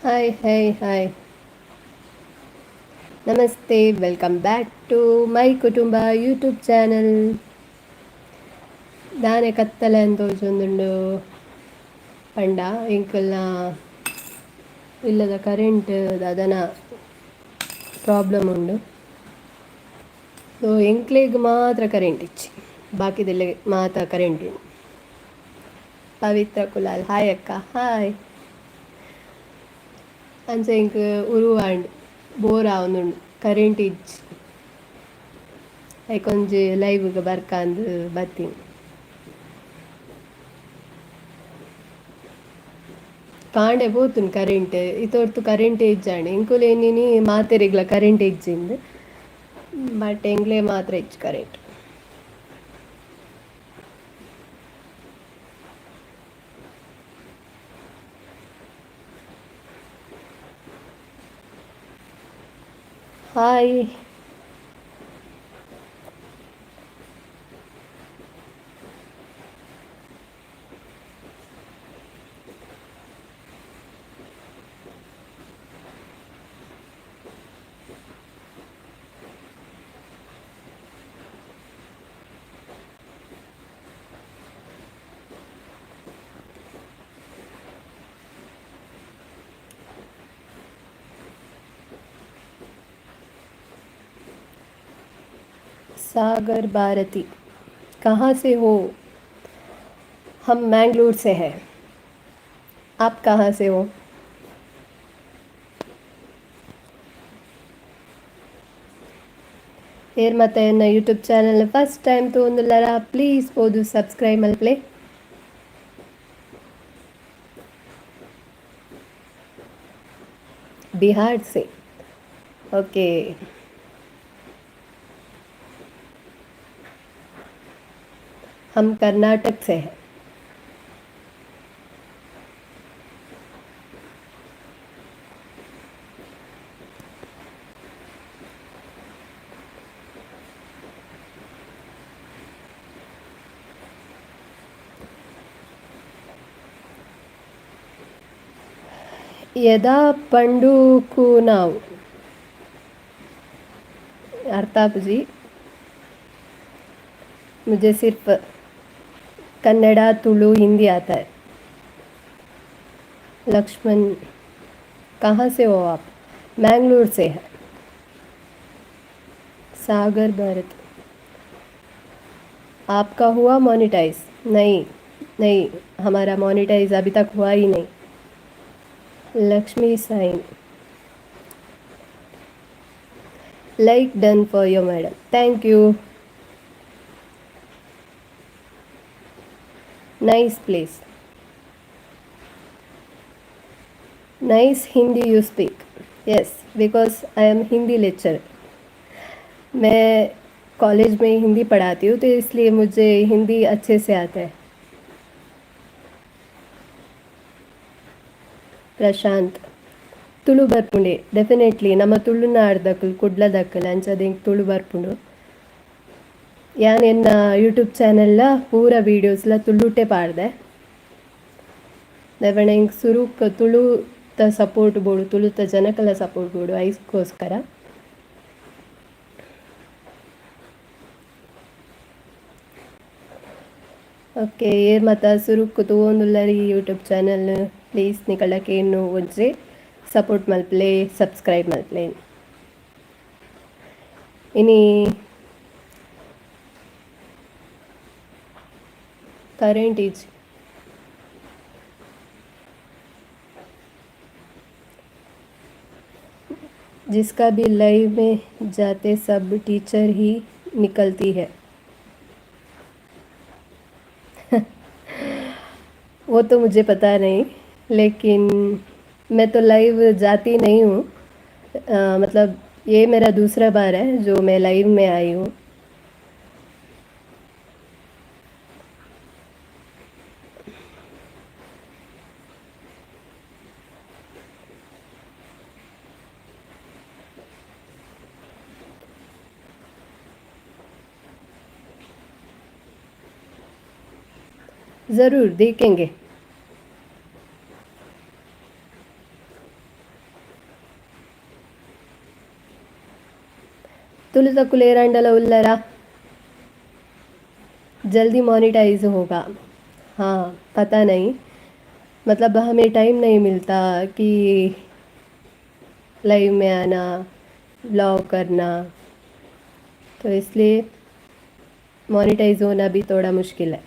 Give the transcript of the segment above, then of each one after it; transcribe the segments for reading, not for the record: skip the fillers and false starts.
Hi hi hi, namaste. Welcome back to my ಕುಟುಂಬ YouTube channel. ದಾನೆ ಕತ್ತಲೆ ಅಂತ ತೋಜೊಂದುಂಡು ಪಂಡ, ಎಂಕಲ್ನ ಇಲ್ಲದ ಕರೆಂಟ್ ದಾದನ ಪ್ರಾಬ್ಲಮ್ ಉಂಡು. ಸೊ ಎಂಕ್ಲೆಗ್ ಮಾತ್ರ ಕರೆಂಟ್ ಇಜ್ಜಿ, ಬಾಕಿದೆಲ್ಲ ಮಾತ್ರ ಕರೆಂಟ್ ಉಂಡು. ಪವಿತ್ರ ಕುಲಾಲ್, ಹಾಯ್ ಅಕ್ಕ, ಹಾಯ್. ಅಂಚ ಎಂಕ್ ಉರುವಾಂಡ್, ಬೋರ್ ಆವೊಂದುಂಡು, ಕರೆಂಟ್ ಇಜ್ಜಿ. ಐಕೊಂಜಿ ಲೈವ್ಗ್ ಬರ್ಕಾಂದ್ ಬತ್ತೀನಿ. ಕಾಂಡೆ ಪೋತುಂಡು ಕರೆಂಟ್, ಇತೊರ್ತು ಕರೆಂಟ್ ಇಜ್ಜಾಂಡ್. ಎಂಕುಲು ಎನ್ನಿನಿ ಮಾತೆರೆಗ್ಲ ಕರೆಂಟ್ ಇಜ್ಜಿಂದ್, ಬಟ್ ಎಂಕ್ಲೆ ಮಾತ್ರ ಇಜ್ಜಿ ಕರೆಂಟ್. ಹಾಯ್. सागर भारती, कहाँ से हो? हम मैंगलोर से हैं। आप कहाँ से हो? ಏರ್ ಮತ್ತೆ ಎನ್ನ ಯೂಟ್ಯೂಬ್ ಚಾನಲ್ ಫಸ್ಟ್ ಟೈಮ್ ತೂವೊಂದುಲ್ಲರ, ಪ್ಲೀಸ್ ಪೋದು ಸಬ್ಸ್ಕ್ರೈಬ್ ಮಲ್ಪಲೆ. बिहार से, ओके. हम कर्नाटक से हैं. यदा पंडुकुनाव अर्थाप जी, मुझे सिर्फ कन्नड़ा, तुलु, हिंदी आता है. लक्ष्मण, कहाँ से हो आप? मैंगलोर से है. सागर भारत, आपका हुआ मोनिटाइज? नहीं नहीं, हमारा मोनिटाइज अभी तक हुआ ही नहीं. Lakshmi sign, like done for you madam, thank you. Nice place, nice Hindi you speak. Yes, because I am Hindi lecturer. मैं कॉलेज में हिंदी पढ़ाती हूँ, तो इसलिए मुझे हिंदी अच्छे से आता है. ಪ್ರಶಾಂತ್, ತುಳು ಬರ್ಪುಂಡೆ? ಡೆಫಿನೆಟ್ಲಿ. ನಮ್ಮ ತುಳುನಾಡ್ದಕುಲು, ಕುಡ್ಲದಕುಲು, ಅಂಚಾದ್ ಎಂಕ್ ತುಳು ಬರ್ಪುಂಡು. ಯಾನ್ ಎನ್ನ ಯೂಟ್ಯೂಬ್ ಚಾನೆಲ್ಲ ಪೂರ ವೀಡಿಯೋಸ್ಲ ತುಳುಟೆ ಪಾಡ್ದೆ. ದಾಯೆ ಎಂಕ್ ಸುರುಕ್ ತುಳುತ ಸಪೋರ್ಟ್ ಬೋಡು, ತುಳುತ ಜನಕಲ ಸಪೋರ್ಟ್ ಬೋಡು, ಐಕ್ಕೋಸ್ಕರ. ಓಕೆ, ಏರ್ ಮಾತ ಸುರುಕ್ಕು ತೂವೊಂದುಲ್ಲರ್ ಈ ಯೂಟ್ಯೂಬ್ ಚಾನಲ್, ಪ್ಲೀಸ್ ನಿಕಲ್ನ ಕೇನುವೊಂಜಿ ಸಪೋರ್ಟ್ ಮಲ್ಪಲೆ, ಸಬ್ಸ್ಕ್ರೈಬ್ ಮಲ್ಪಲೆ. ಇನಿ ಕರೆಂಟ್ ಇಜ್ಜಿ. जिसका भी लाइव में जाते सब टीचर ही निकलती है. वो तो मुझे पता नहीं, लेकिन मैं तो लाइव जाती नहीं हूँ. मतलब ये मेरा दूसरा बार है जो मैं लाइव में आई हूँ. ज़रूर देखेंगे. ತುಳುತಕ್ಕುಲು ಏರಾಂಡಲ ಉಲ್ಲರಾ? जल्दी मोनेटाइज होगा। हाँ, पता नहीं, मतलब हमें टाइम नहीं मिलता कि लाइव में आना, व्लॉग करना, तो इसलिए मोनेटाइज होना भी थोड़ा मुश्किल है।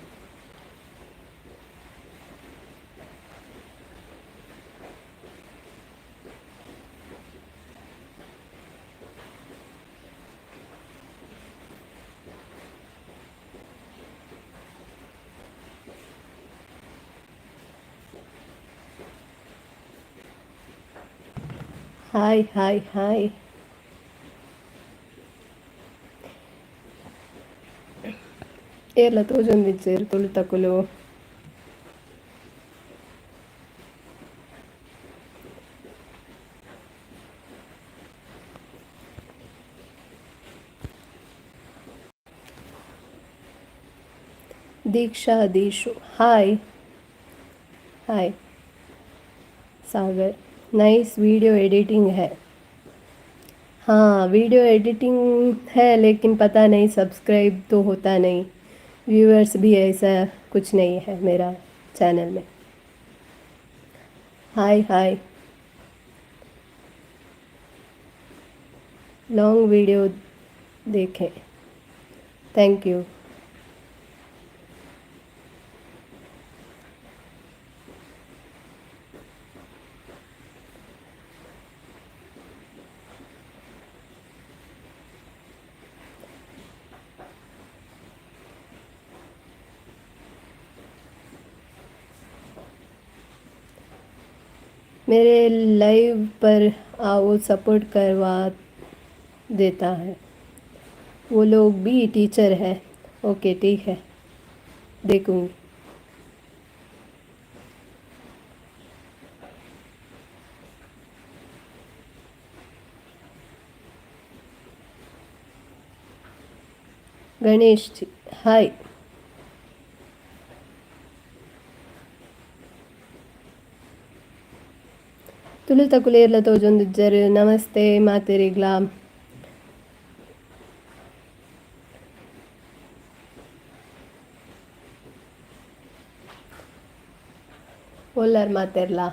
Hi hi hi. ಏರ್ಲ ತೋಜೊಂದಿಜ್ಜೆರ್ ತುಳುತಕುಲು. Deeksha Deeshu, hi hi. Sagar, nice video editing है। हाँ, वीडियो एडिटिंग है, लेकिन पता नहीं, सब्सक्राइब तो होता नहीं, व्यूअर्स भी ऐसा कुछ नहीं है मेरा चैनल में। हाय hi. Long video देखें, thank you. मेरे लाइव पर आओ, सपोर्ट करवा देता है। वो लोग भी टीचर है। ओके, ठीक है, देखूँगी। गणेश जी, हाय। ತುಳುತಕುಲು ಏರ್ಲ ತೋಜೊಂದಿಜ್ಜೆರ್. ನಮಸ್ತೆ ಮಾತೆರಿಗ್ಲಾ. ಓಲಾರ್ ಮಾತೆರ್ಲಾ?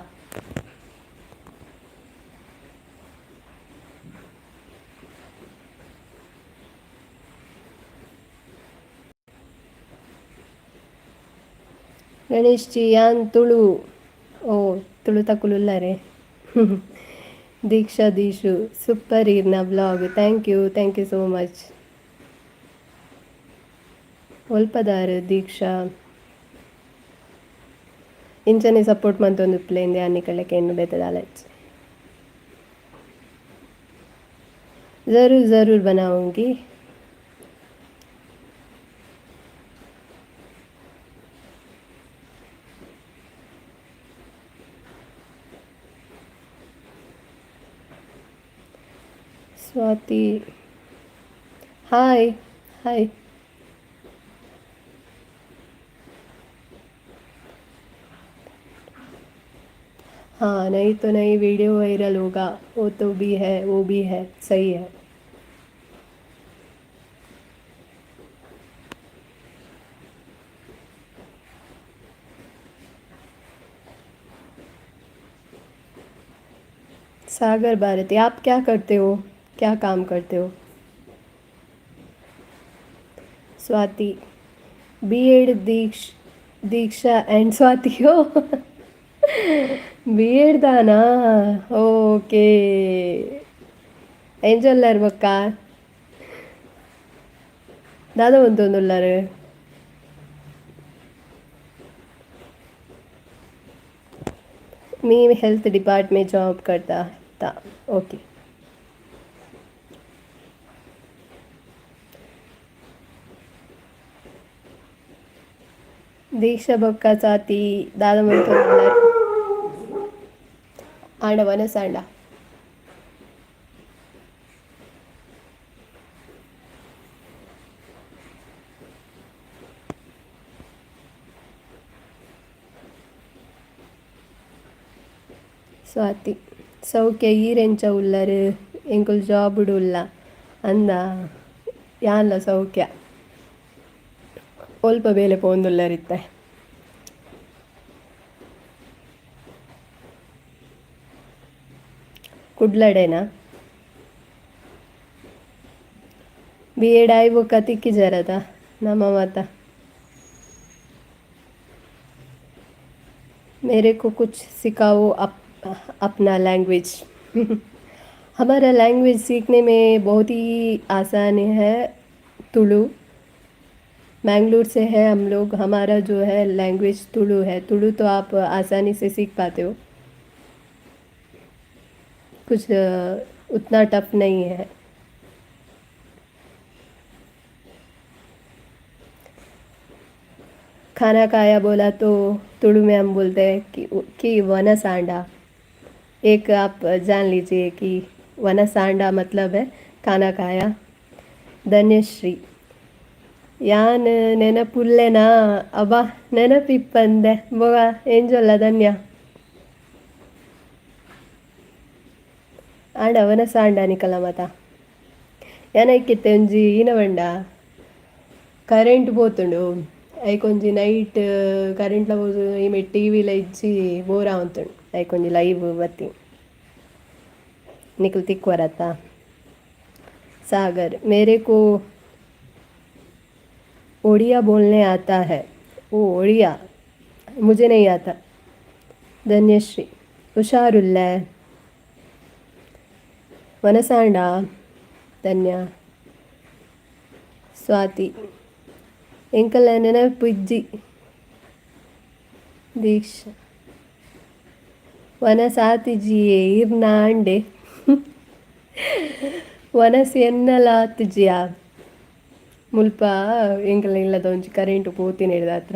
ಗಣೇಶ್ ಜಿ, ಯಾನ್ ತುಳು. ಓ, ತುಳುತಕುಲು ಉಲ್ಲಾರೆ. ದೀಕ್ಷಾ ದೀಶು, ಸೂಪರ್ ಇರ್ನ vlog. Thank you, thank you so much. ಒಲ್ಪದಾರ್ ದೀಕ್ಷಾ? ಇಂಚನೆ ಸಪೋರ್ಟ್ ಮಂತೊಂದುಪ್ಪುಲೆ ಇಂದೆ ಯಾನ್ ನಿಕಲೆಗ್ ಬೇತೆ ದಾಲಚ್. ज़रूर ज़रूर बनाऊंगी। स्वाति, हाय हाय। हाँ, नहीं तो नहीं, वीडियो वायरल होगा। वो तो भी है, वो भी है, सही है। सागर भारती, आप क्या करते हो? क्या काम करते हो? Swati, B Ed. Deeksha and Swati हो ಬಿ ಎಡ್ ದಾನಾ? ಓಕೆ. ಎಂಚ ಬೊಕ್ಕ? ದಾದ ಮಂತೊಂದುಲ್ಲಾರ್? मैं हेल्थ डिपार्ट में जॉब करता था। ओके. ದೀಕ್ಷಾ ಬೊಕ್ಕ ಸ್ವಾತಿ ದಾದ ಮಂತೊಂದುಲ್ಲಾರ್? ಆಂಡ ವನಸಾಂಡ. ಸ್ವಾತಿ, ಸೌಖ್ಯ. ಈರೆಂಚ ಉಲ್ಲರ್? ಎಂಕುಲು ಜಾಬುಡು ಉಲ್ಲ. ಅಂದ ಯಾನ್ಲ ಸೌಖ್ಯ. ಒಲ್ಪ ಬೇಲೆ ಪೋವೊಂದುಲ್ಲೆರ್ ಇತ್ತೆ. ಕುಡ್ಲಡೇನಾ? ಬಿ ಎಡ್ ಆಯಿ ಬೊಕ್ಕ ತಿಕ್ಕಿಜಾರದ ನಮ್ಮ ಮಾತ. मेरे को कुछ सिखाओ अपना लैंग्वेज। हमारा लैंग्वेज सीखने में बहुत ही आसान है तुलु। मैंगलोर से है हम लोग, हमारा जो है लैंग्वेज तुलु है। तुलु तो आप आसानी से सीख पाते हो, कुछ उतना टफ नहीं है। खाना खाया बोला तो तुलु में हम बोलते हैं कि वनसांडा। एक आप जान लीजिए कि वनसांडा मतलब है खाना खाया। ಧನ್ಯಶ್ರೀ, ಯಾನ್ ನೆನಪುಲ್ಲೆನಾ? ಅಬ್ಬಾ, ನೆನಪಿಪ್ಪಂದೆ ಬೊಗ ಎಂಜೊಲ್ಲ ಧನ್ಯ. ಆಂಡ ವನಸಾಂಡ ನಿಕಲ ಮಾತ. ಯಾನ್ ಐಕಿತ್ತೆ ಒಂಜಿ ಈನ ಪಂಡ ಕರೆಂಟ್ ಪೋತುಂಡು, ಐಕೊಂಜಿ ನೈಟ್ ಕರೆಂಟ್ಲ ಪೋದು ಈಮೆ ಟಿವಿಲ ಇಜ್ಜಿ, ಬೋರ್ ಆವೊಂತುಂಡು. ಐಕೊಂಜಿ ಲೈವ್ ಬತ್ತಿ, ನಿಕುಲು ತಿಕ್ಕುವರತ್ತ. सागर, मेरे को ओडिया बोलने आता है। ओ ओडिया मुझे नहीं आता। ಧನ್ಯಶ್ರೀ, ಹುಷಾರುಲ್ಲೆ. ವನಸಾಂಡ ಧನ್ಯ. ಸ್ವಾತಿ, ಎಂಕಲ್ನ ನೆನಪು ಇಜ್ಜಿ. ದೀಕ್ಷಾ, ವನಸಾತಿಜಿಯೇ ಇರ್ನ ಅಂಡೆ ವನಸ್ ಎನ್ನಲ ಆತಿಜಿಯಾ. ಮುಲ್ಪ ಎಂಕಲ್ನ ಇಲ್ಲದ ಒಂಜಿ ಕರೆಂಟ್ ಪೋತಿನೆಡ್ದಾತ್ರ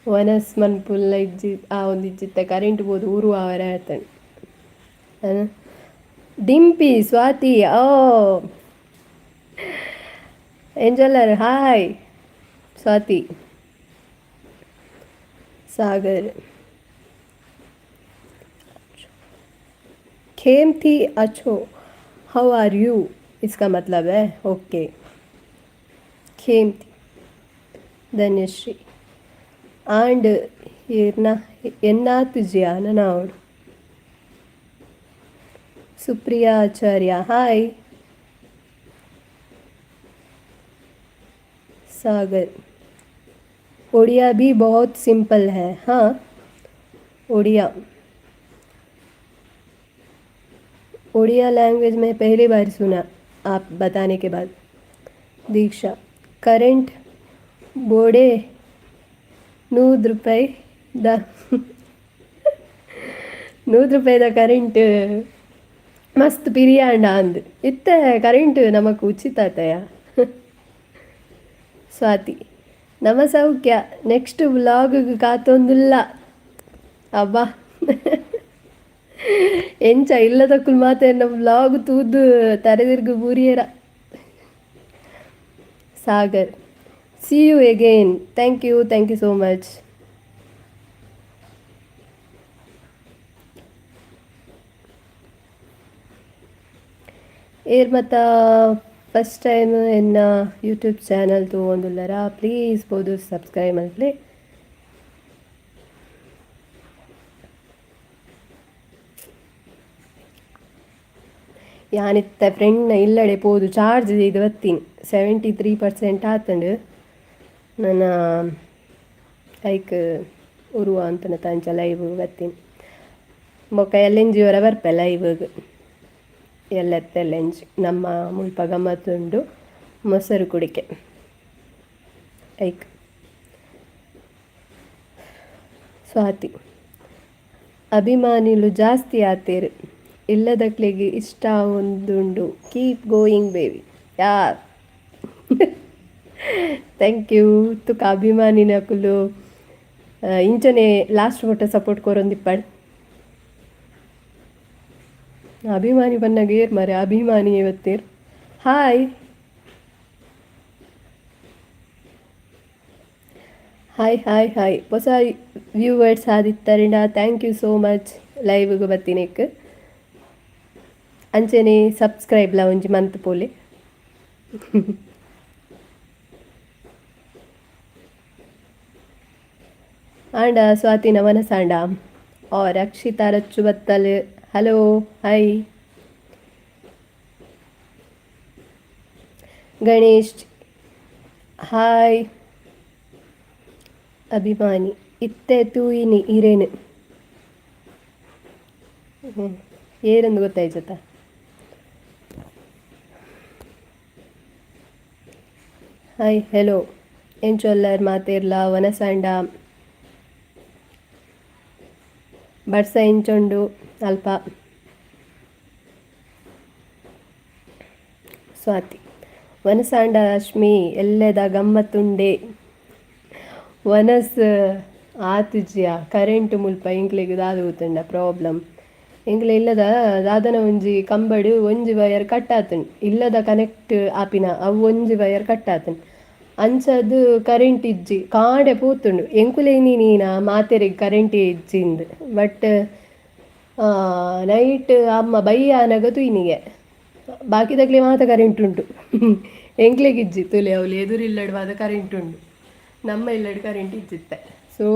ವನಸ್ ಮನ್ಪುಲ್ಲ ಇಜ್ಜಿ, ಆ ಒಂದು ಇಜ್ಜಿತ್ತ ಕರೆಂಟ್ ಪೋದು ಊರು ಆವರೆ ಆತಂಡ್. ಡಿಂಪಿ, ಸ್ವಾತಿ, ಓ ಎಂಜೊಲ್ಲರ್? ಹಾಯ್ ಸ್ವಾತಿ. ಸಾಗರ್, खेम थी अच्छो, how are you इसका मतलब है। ओके, खेम थी. ಧನ್ಯಶ್ರೀ, ಆಂಡ್ ಈರ್ನ ಎನ್ನಾತಿಜಿಯಾ ನನಾವೊಡು. ಸುಪ್ರಿಯಾ ಆಚಾರ್ಯ, ಹಾಯ್. सागर, ओडिया भी बहुत सिंपल है। हाँ, ओडिया, ओडिया लैंग्वेज में पहली बार सुना आप बताने के बाद। दीक्षा, ಕರೆಂಟ್ ಬೋಡೆ ನೂರು ರೂಪಾಯಿ the ನೂರು ರೂಪಾಯಿದ ಕರೆಂಟ್ ಮಸ್ತ್ ಪಿರಿಯಾಂಡ ಅಂದ್. ಇತ್ತೆ ಕರೆಂಟ್ ನಮಕ್ ಉಚಿತ ಆತಯ. ಸ್ವಾತಿ, ನಮ ಸೌಖ್ಯ. ನೆಕ್ಸ್ಟ್ ವ್ಲಾಗ್ ಕಾತೊಂದುಲ್ಲ. ಅಬ್ಬಾ, ಎಂಚ ಇಲ್ಲದಕ್ಕುಲು ಮಾತ ಎನ್ನ ವ್ಲಾಗ್ ತೂದು ತರೆದಿರ್ಗು ಬೂರಿಯರ. Sagar, see you again. Thank you, thank you so much. ಏರ್ ಮತ್ತ ಫಸ್ಟ್ ಟೈಮ್ ಎನ್ನ ಯೂಟ್ಯೂಬ್ ಚಾನಲ್ ತೂವೊಂದುಲ್ಲರ, ಪ್ಲೀಸ್ ಪೋದು ಸಬ್ಸ್ಕ್ರೈಬ್ ಮಲ್ಪುಲೆ. ಯಾನಿತ್ತೆ ಫ್ರೆಂಡ್ನ ಇಲ್ಲಡೆ ಪೋದು ಚಾರ್ಜ್ ದೀದ್ ಬತ್ತೀನಿ. 73% ಆತುಂಡು. ನನ ಐಕ್ ಉರುವ ಅಂತನ ಅಂಚ ಲೈವ್ ಬತ್ತೀನಿ. ಬೊಕ್ಕ ಎಲ್ಲೆಂಜಿ ಒರ ಬರ್ಪೆ ಲೈವ್ಗ್. ಎಲ್ಲೆತ್ತೆ ಎಲ್ಲೆಂಜಿ ನಮ್ಮ ಮುಲ್ಪ ಗಮ್ಮತ್ತುಂಡು ಮೊಸರು ಕುಡಿಕೆ ಐಕ್. ಸ್ವಾತಿ, ಅಭಿಮಾನಿಲು ಜಾಸ್ತಿ ಆತೇರು, ಇಲ್ಲದಕ್ಲೆಗ್ ಇಷ್ಟ ಆವೊಂದುಂಡು. Keep going baby. Yeah, thank you. ತುಕ ಅಭಿಮಾನಿನಕುಲು ಇಂಚನೆ ಲಾಸ್ಟ್ ಮುಟ್ಟ ಸಪೋರ್ಟ್ ಕೊರೊಂದಿಪ್ಪಡ್. ಅಭಿಮಾನಿ ಪನ್ನಗ ಏರ್ ಮಾರ್ರೆ ಅಭಿಮಾನಿ ಬತ್ತೆರ್. Hi hi hi hi. ಹೊಸ ವ್ಯೂವರ್ಸ್ ಆದಿತ್ತರಿಂಡ thank you so much ಲೈವ್ಗ್ ಬತ್ತಿನೆಕ್. ಅಂಚನೆ ಸಬ್ಸ್ಕ್ರೈಬ್ಲ ಒಂಜಿ ಮಂತ್ ಪೋಲೆ. ಆಂಡ ಸ್ವಾತಿ ನಮನ ಸಾಂಡ. ಓ Rakshita Rachchu ಬತ್ತಲ್. Hello hi. Ganesh hi. ಅಭಿಮಾನಿ ಇತ್ತೆ ತೂಯಿನಿ ಇರೇನು. ಏರೆಂದು ಗೊತ್ತಾಯ್ತತ್ತ. Hi hello ಎಂಚೊಲ್ಲರ್ ಮಾತೇರ್ಲ ವನಸಾಂಡ. ಬರ್ಸ ಇಂಚೊಂಡು ಅಲ್ಪ. ಸ್ವಾತಿ ವನಸಾಂಡ ರಶ್ಮಿ ಎಲ್ಲೆದ ಗಮ್ಮತ್ತುಂಡೆ. ವನಸ್ ಆತುಜಿಯ ಕರೆಂಟ್ ಮುಲ್ಪ ಎಂಕ್ಲೆಗ್ ದಾದ ಗೊತ್ತುಂಡ ಪ್ರಾಬ್ಲಮ್. ಎಂಕ್ಲೆ ಇಲ್ಲದ ದಾದನ ಒಂಜಿ ಕಂಬಡ್ ಒಂಜಿ ವಯರ್ ಕಟ್ ಆತುಂಡು. ಇಲ್ಲದ ಕನೆಕ್ಟ್ ಆಪಿನ ಅವು ಒಂಜಿ ವಯರ್ ಕಟ್ ಆತುಂಡು. ಅಂಚದ್ ಕರೆಂಟ್ ಇಜ್ಜಿ ಕಾಂಡೆ ಪೋತುಂಡು. ಎಂಕುಲೆ ನೀನ ಮಾತೆರೆಗ್ ಕರೆಂಟ್ ಇಜ್ಜಿಂದ್. ಬಟ್ ನೈಟ್ ಅಮ್ಮ ಬಯ್ಯ ಆನಗ ತೂಯಿನಿಗೆ ಬಾಕಿದಕ್ಲೆ ಮಾತ ಕರೆಂಟ್ ಉಂಟು. ಎಂಕ್ಲೆಗ್ ಇಜ್ಜಿ ತುಲೆ ಅವ್ಲು ಎದುರು ಇಲ್ಲಡ್ ಮಾತ ಕರೆಂಟ್ ಉಂಡು. ನಮ್ಮ ಇಲ್ಲಡ್ ಕರೆಂಟ್ ಇಜ್ಜಿತ್ತೆ. ಸೊ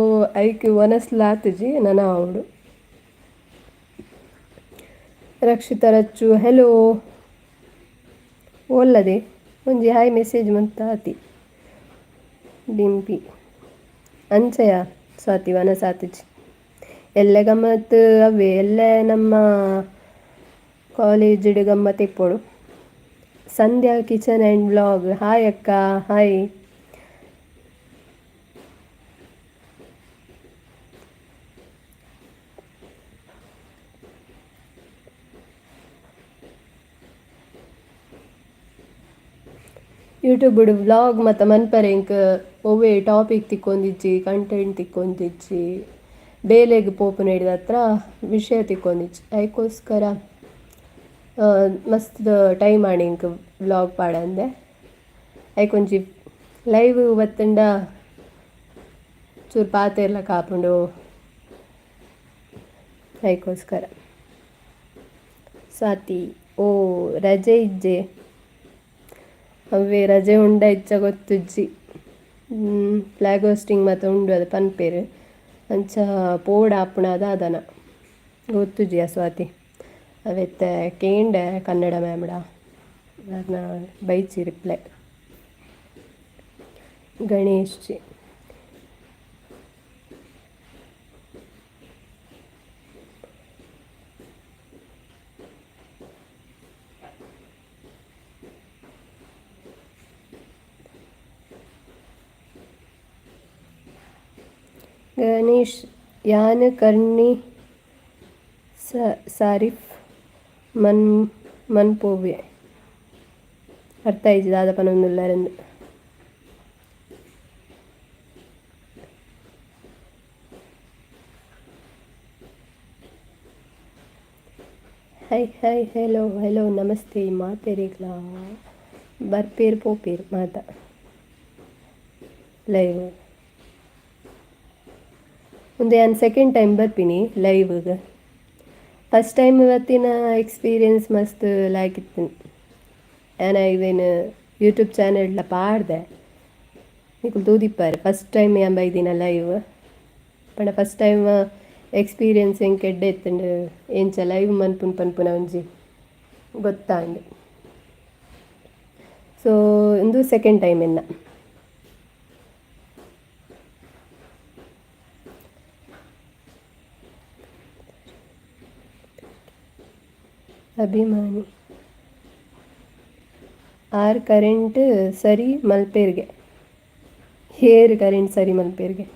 ಐಕ್ ವನಸ್ಲ ಆತುಜಿ ನನ ಆವೊಡು. ರಕ್ಷಿತಾ ರಚ್ಚು ಹೆಲೋ. ಓಲ್ಲದೆ ಒಂಜಿ ಹಾಯ್ ಮೆಸೇಜ್ ಮಂತ ಆತಿ. ಡಿಂಪಿ ಅಂಚಯ ಸ್ವಾತಿ ವನಸ್ ಆತುಜಿ. ಎಲ್ಲೆ ಗಮ್ಮತ್ ಅವೇ ಎಲ್ಲೆ ನಮ್ಮ ಕಾಲೇಜ್ಡ್ ಗಮ್ಮತ್ ಇಪ್ಪೊಡು. Sandhya kitchen and vlog hi ಅಕ್ಕ ಹಾಯ್. ಯೂಟ್ಯೂಬ್ಡ್ ವ್ಲಾಗ್ ಮತ್ತು ಮನ್ಪರೆ ಎಂಕ್ ಒವ್ವೆ ಟಾಪಿಕ್ ತಿಕ್ಕೊಂದಿಜ್ಜಿ, ಕಂಟೆಂಟ್ ತಿಕ್ಕೊಂದಿಜ್ಜಿ, ಬೇಲೆಗ್ ಪೋಪುನ ಹತ್ರ ವಿಷಯ ತಿಕ್ಕೊಂದಿಜ್ಜಿ. ಐಕೋಸ್ಕರ ಮಸ್ತ್ ಟೈಮ್ ಆಂಡ್ ಎಂಕ್ ವ್ಲಾಗ್ ಪಾಡಂದೆ. ಐಕೊಂಜಿ ಲೈವ್ ಬತ್ತುಂಡ ಚೂರು ಪಾತೆರ್ಲಕ ಆಪುಂಡು ಐಕೋಸ್ಕರ. ಸ್ವಾತಿ ಓ ರಜೆ ಇಜ್ಜೆ. ಅವೇ ರಜೆ ಉಂಡ ಇಜ್ಜ ಗೊತ್ತುಜ್ಜಿ. ಫ್ಲ್ಯಾಗ್ ಹೋಸ್ಟಿಂಗ್ ಮಾತ ಉಂಡು ಅದು ಪನ್ಪೆರ್. ಅಂಚ ಪೋಡ್ ಆಪುಣ ದಾದನ ಗೊತ್ತುಜ್ಜಿ ಆ ಸ್ವಾತಿ. ಅವೆತ್ತೆ ಕೇಂಡೆ ಕನ್ನಡ ಮ್ಯಾಮ್ಡ ಆರ್ನ ಬೈಚಿ ರಿಪ್ಲೈ. ಗಣೇಶ್ ಜಿ. ಗಣೇಶ್ ಯಾನ್ ಕರ್ಣಿ ಸಾರಿಫ್ ಮನ್ ಮನ್ಪೋವೆ. ಅರ್ಥ ಆಯ್ತು ದಾದ ಪನೊಂದುಲ್ಲೆರ್. Hi hi hello hello namaste ಮಾತೆರೆಗ್ಲಾ. ಬರ್ಪೇರ್ ಪೋಪೇರ್ ಮಾತ ಲೈವ್. ಉಂದು ಯಾನ್ ಸೆಕೆಂಡ್ ಟೈಮ್ ಬರ್ಪಿನಿ ಲೈವ್ಗ್. ಫಸ್ಟ್ ಟೈಮ್ ಬತ್ತಿನ ಎಕ್ಸ್ಪೀರಿಯನ್ಸ್ ಮಸ್ತ್ ಲಾಯ್ಕ್ ಇತ್ತು. ಯಾನ್ ಇವೇನು ಯೂಟ್ಯೂಬ್ ಚಾನೆಲ್ಡ್ಲ ಪಾಡ್ದೆ. ನಿಕುಲು ತೂದಿಪ್ಪಾರ್ ಫಸ್ಟ್ ಟೈಮ್ ಯಾನ್ ಬೈದಿನ ಲೈವ್. ಪಂಡ first time experience ಎಂಕ್ ಎಡ್ಡೆ ಇತ್ತುಂಡು. ಎಂಚ ಲೈವ್ ಮನ್ಪುನು ಪನ್ಪುನ ಒಂಜಿ ಗೊತ್ತಾಂಡ್. ಸೊ ಇಂದು ಸೆಕೆಂಡ್ ಟೈಮ್ ಎನ್ನ. ಅಭಿಮಾನಿ ಆರ್ ಕರೆಂಟ್ ಸರಿ ಮಲ್ಪೆರ್ಗೆ. ಏರ್ ಕರೆಂಟ್ ಸರಿ ಮಲ್ಪೆರ್ಗೆ.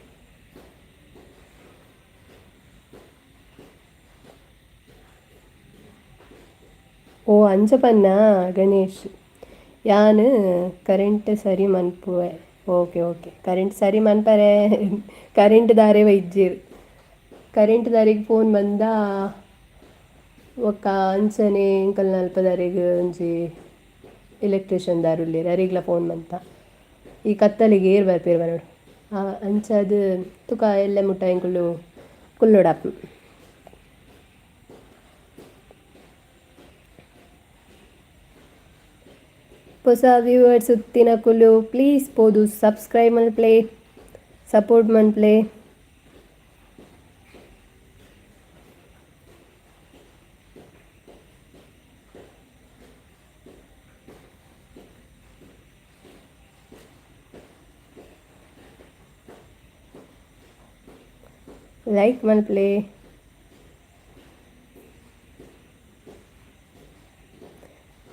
ಓ ಅಂಚ ಪನ್ನ ಗಣೇಶ್. ಯಾನ್ ಕರೆಂಟ್ ಸರಿ ಮನ್ಪುವೆ. Okay okay current ಸರಿ ಮನ್ಪರೆ ಕರೆಂಟ್ ದಾರೆ ಬೈಜ್ಜೆರ್. ಕರೆಂಟ್ ದಾರೆಗ್ ಫೋನ್ ಬಂದ ಬೊಕ್ಕ ಅಂಚನೆ ಎಂಕಲ್ನ ಅಲ್ಪದಾರೆಗ್ ಒಂಜಿ ಎಲೆಕ್ಟ್ರಿಷಿಯನ್ ದಾರ್ ಉಲ್ಲೆರ್ ಅರೆಗ್ಲ ಫೋನ್ ಮಂತ. ಈ ಕತ್ತಲೆಗ್ ಏರ್ ಬರ್ಪೆರ್ ಪನೊಡು. ಅಂಚಾದ್ ತುಕ ಎಲ್ಲೆ ಮುಟ್ಟ ಎಂಕುಲು ಕುಲ್ಲೊಡಾಪುಂಡು. ಹೊಸ ವ್ಯೂವರ್ಸ್ ಉತ್ತಿನಕುಲು ಪ್ಲೀಸ್ ಪೋದು ಸಬ್ಸ್ಕ್ರೈಬ್ ಮನ್ಪುಲೆ, ಸಪೋರ್ಟ್ ಮನ್ಪುಲೆ. ಲೈಕ್ ಮನ್ಪುಲೆ.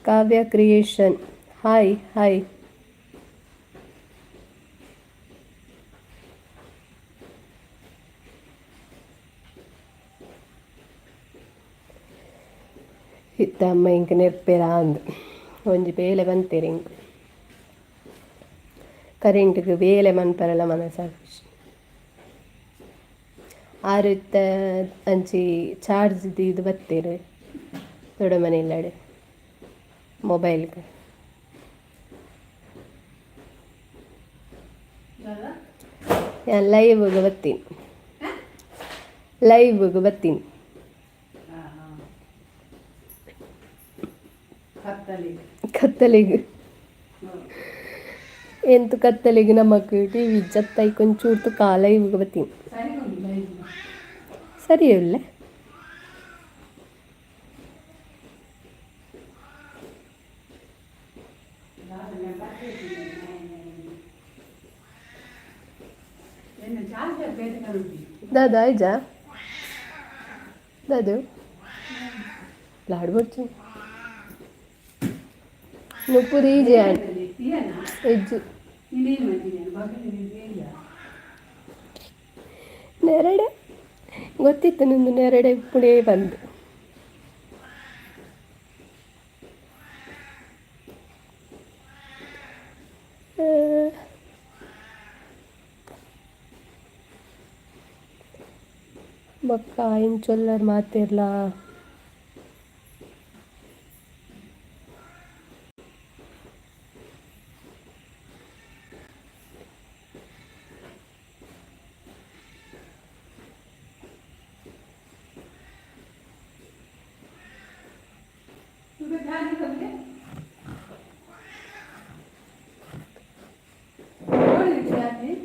ಕಾವ್ಯ creation, hi hi. ಇತ್ತ ಅಮ್ಮ ಇಂಕ್ ನೆರ್ಪೆರ ಅಂದ್ ಒಂಜಿ ಬೇಲೆ ಬಂತೇರಿ ಇಂಕ್ ಕರೆಂಟ್ಗ್ ಬೇಲೆ ಮನ್ಪರೆಲ ಮನಸಾಪುಜಿ. ಆರು ಇತ್ತ ಅಂಚಿ ಚಾರ್ಜ್ ದೀದ್ ಬತ್ತೆರ್ ದೊಡ್ಡಮನೆ ಇಲ್ಲಡ್ ಮೊಬೈಲ್ಗ್. ಯಾನ್ ಲೈವ್ಗ್ ಬತ್ತೀನಿ, ಲೈವ್ಗ್ ಬತ್ತೀನಿ. ಕತ್ತಲೆಗ್ ಎಂತು ಕತ್ತಲೆಗ್ ನಮಕ್ ಟಿವಿ ಜತ್ತೈ ಕೊಂಚೂರು ತುಕ ಲೈವ್ಗ್ ಬತ್ತೀನಿ. ಸರಿ ಉಲ್ಲೆ. ದಾದ ಆಯ್ಜಾ ದಾದು ಲಾಡ್ ಬೊಡ್ಚಿ ನುಪ್ಪು ದೀಜೆ ಇಜ್ಜಿ. ನೆರಡೆ ಗೊತ್ತಿತ್ತು ನಂದು, ನೆರಡೆ ಪುಣೆ ಬಂದು. ಬೊಕ್ಕ ಇಂಚೊಲ್ಲರ್ ಮಾತೆರ್ಲ?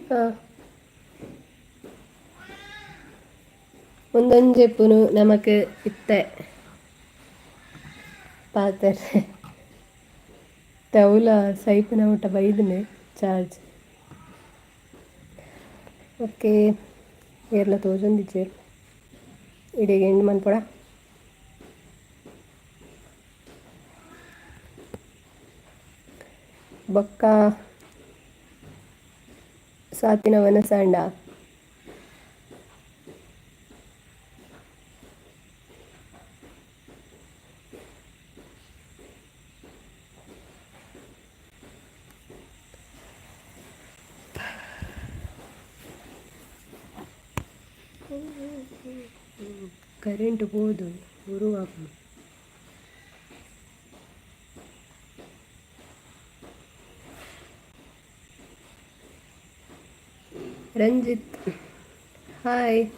ಹಾಂ, ಒಂದೊಂಜೆಪ್ಪುನು ನಮಕ್ ಇತ್ತೆ ಪಾತೆರ್ರೆ ಅವುಲ ಸೈಪುನ ಮುಟ್ಟ ಬೈದ್ಂಡ್ ಚಾರ್ಜ್. ಓಕೆ, ಏರ್ಲ ತೋಜೊಂದಿಜ್ಜೆರ್. ಇಡೆಗ್ ಎಂಡ್ ಮನ್ಪೊಡ. ಬೊಕ್ಕ ಸಾತಿನ ವನಸಾಂಡ. ಕರೆಂಟ್ ಪೋದು ಉರು ಆಪುಂಡು. ರಂಜಿತ್, hi.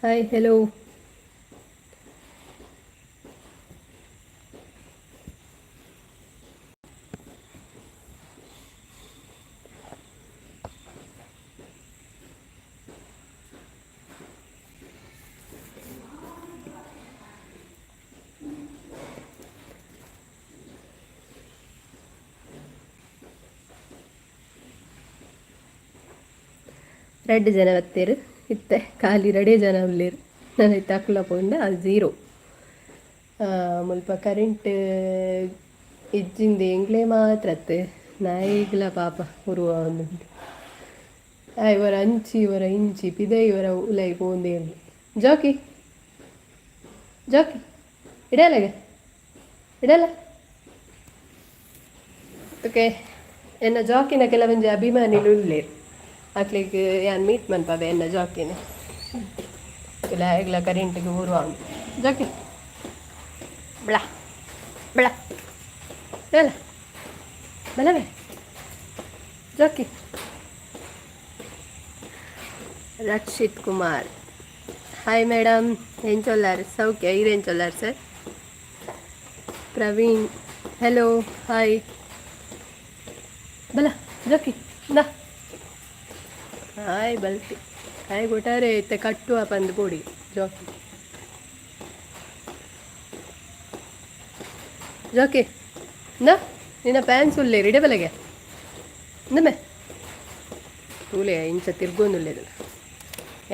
Hi, hello. ರಡ್ಡ್ ಜನ ಬತ್ತೆರ್ ಇತ್ತೆ ಖಾಲಿ ರಡ್ಡೆ ಜನ ಉಲ್ಲೆರ್. ನನ ಇತ್ತೆ ಅಕುಲ ಪೋಂಡ ಝೀರೋ. ಮುಲ್ಪ ಕರೆಂಟ್ ಇಜ್ಜಿಂದ್ ಎಂಕ್ಲೆ ಮಾತ್ರ ಅತ್ತ್, ನಾಯಿಗ್ಲ ಪಾಪ ಉರುವ ಆವೊಂದುಂಡು. ಆಯೆ ಒರ ಅಂಚಿ ಒರ ಇಂಚಿ ಪಿದಯಿ ಒರ ಉಲಾಯಿ ಪೋವೊಂದೇ ಉಲ್ಲೆ. ಜಾಕಿ ಜಾಕಿ ಇಡಲಗ ಇಡಲ. ಓಕೆ, ಎನ್ನ ಜಾಕಿನ ಕೆಲವೊಂಜಿ ಅಭಿಮಾನಿಲು ಉಲ್ಲೆರ್, ಅಕ್ಲೆಗ್ ಯಾನ್ ಮೀಟ್ ಮನ್ಪವೆ ಎನ್ನ ಜಾಕಿನ. ದಾಯೆಗ್ಲ ಕರೆಂಟ್ಗ್ ಊರು ಜಾಕಿ ಬಳ ಬಳ ಬಲ ಬಲವೇ. Jackie. Rakshit Kumar, hi madam. ಎಂಚೊಲ್ಲಾರ್? ಸೌಖ್ಯ. ಈರ್ sir? Praveen, hello, hi. ಬಲ ಜಾಕಿ ನಾ. ಹಾಯ್ ಬಲ್ತಿ. ಹಾಯ್ ಗೊಟ್ಟಾರೆ ಇತ್ತೆ ಕಟ್ಟುವ ಪಂದ್ ಪೋಡಿ. ಜಾಕಿ ಜಾಕಿ ನಾ. ನಿನ್ನ ಪ್ಯಾನ್ಸ್ ಉಲ್ಲೇರಿ ಇಡೆ ಬಲಗೆ ಇಂದಮೆ ತೂಲೆ ಇಂಚ ತಿರ್ಗೊಂದುಲ್ಲೇದಲ್ಲ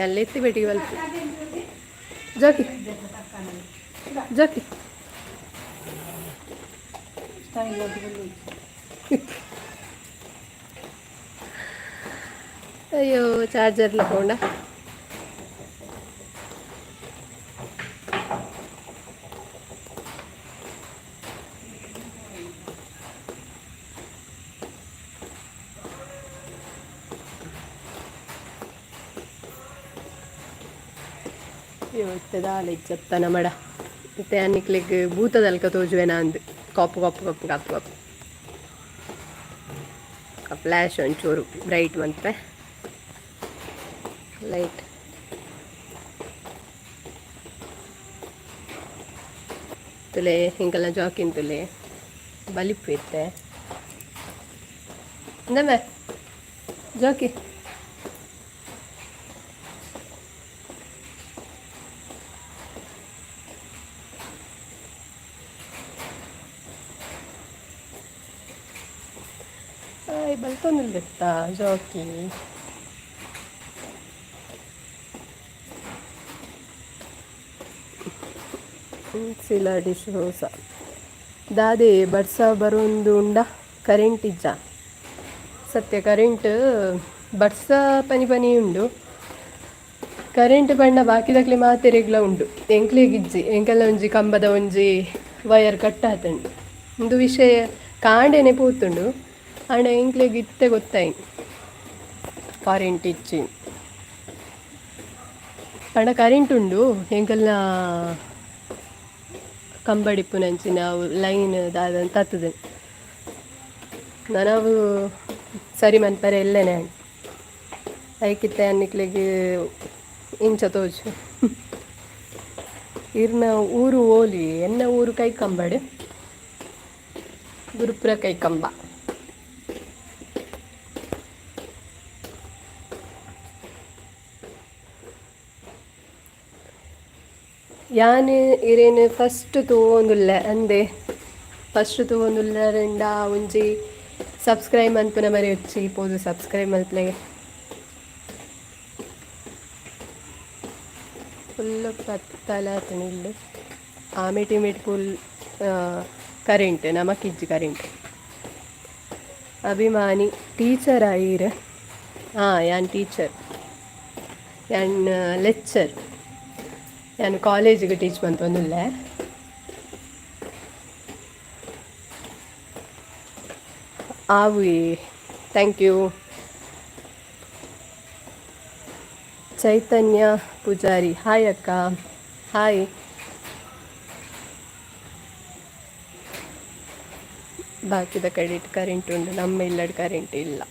ಎಲ್ಲ ಎತ್ತಿ ಬೇಟಿಗೆ ಬಲ್ಪು. ಜಾಕಿ ಜಾಕಿ. ಅಯ್ಯೋ, ಚಾರ್ಜರ್ ತಗೊಂಡ. ಅಯ್ಯೋ, ಇತ್ತೆ ದಾಲ ಇಜ್ಜತ್ತನ ಮಡ. ಇತ್ತೆ ಅನ್ನಿಕ್ಲೆಗ್ ಭೂತದಲ್ಕ ತೋಜುವೆನಾ ಅಂದ್. ಕಪ್ಪು ಕಪ್ಪು ಕಪ್ಪು ಕಪ್ಪು ಕಪ್ಪು. ಫ್ಲ್ಯಾಶ್ ಒಂಚೂರು ಬ್ರೈಟ್ ಮಂತ್ರೆ ಲೈಟ್. ತುಲೆ ಹಿಂಗೆಲ್ಲ ಜಾಕಿನ್ ತುಲೆ ಬಲಿಪು ಇತ್ತೆ. ಇಂದಮೆ ಜಾಕಿ. ಹಾಯ್ ಬಲ್ತೊಂದುಲ್ಲೆತ್ತಾ ಜಾಕಿ? ಸಿಲ ಡಿಶೋಸ. ದಾದೆ ಬರ್ಸ ಬರೊಂದು ಉಂಡ, ಕರೆಂಟ್ ಇಜ್ಜ? ಸತ್ಯ, ಕರೆಂಟ್ ಬರ್ಸ ಪನಿ ಪನಿ ಉಂಡು. ಕರೆಂಟ್ ಬಣ್ಣ ಬಾಕಿದಕ್ಲೆ ಮಾತೆರೆಗ್ಲ ಉಂಡು, ಎಂಕ್ಲೆಗ್ ಇಜ್ಜಿ. ಎಂಕಲ್ನ ಒಂಜಿ ಕಂಬದ ಒಂಜಿ ವಯರ್ ಕಟ್ ಆತುಂಡು. ಉಂದು ವಿಷಯ ಕಾಂಡೆನೆ ಪೋತುಂಡು. ಆಂಡ ಎಂಕ್ಲೆಗ್ ಇತ್ತೆ ಗೊತ್ತಾಯಿನಿ ಕರೆಂಟ್ ಇಜ್ಜಿ. ಪಂಡ ಕರೆಂಟ್ ಉಂಡು, ಎಂಕಲ್ನ ಕಂಬಡಿಪ್ಪುನಂಚಿನ ಲೈನ್ ದಾದ ತತ್ತುದು ನನವು ಸರಿ ಮನ್ಪರೆ ಎಲ್ಲೆನೆ. ಐಕಿತ್ತೆ ಅನ್ನಿಕ್ಲೆಗ್ ಇಂಚ ತೋಜು. ಇರ್ನ ಊರು ಓಲಿ? ಎನ್ನ ಊರು ಕೈಕಂಬಡ್, ಗುರುಪುರ ಕೈಕಂಬ. ಯಾನ್ ಇರೇನು ಫಸ್ಟ್ ತೂವೊಂದುಲ್ಲೆ ಅಂದೆ. ಫಸ್ಟ್ ತೂವೊಂದುಲ್ಲೆರಂಡ ಒಂಜಿ ಸಬ್ಸ್ಕ್ರೈಬ್ ಮನ್ಪುನ ಮರೆಯೊಚ್ಚಿ. ಪೋದು ಸಬ್ಸ್ಕ್ರೈಬ್ ಮಲ್ಪಲೆ. ಫುಲ್ ಕತ್ತಲಾತುಂಡು ಇಲ್ಲ್. ಆಮೇಟಿ ಮೇಟ್ ಫುಲ್ ಕರೆಂಟ್, ನಮಕಿಜ್ಜಿ ಕರೆಂಟ್. ಅಭಿಮಾನಿ. ಟೀಚರ್ ಈರ್? ಹಾಂ, ಯಾನ್ ಟೀಚರ್, ಯಾನ್ ಲೆಕ್ಚರ್. ಯಾನ್ ಕಾಲೇಜಿಗೆ ಟೀಚ್ ಮಂತೊಂದುಲ್ಲೆ. ಆವುಯೆ, thank you. Chaitanya Poojary, hi ಅಕ್ಕ. ಹಾಯ್. ಬಾಕಿದ ಕಡೆಟ್ ಕರೆಂಟ್ ಉಂಡು, ನಮ್ಮ ಇಲ್ಲಡ್ ಕರೆಂಟ್ ಇಲ್ಲ.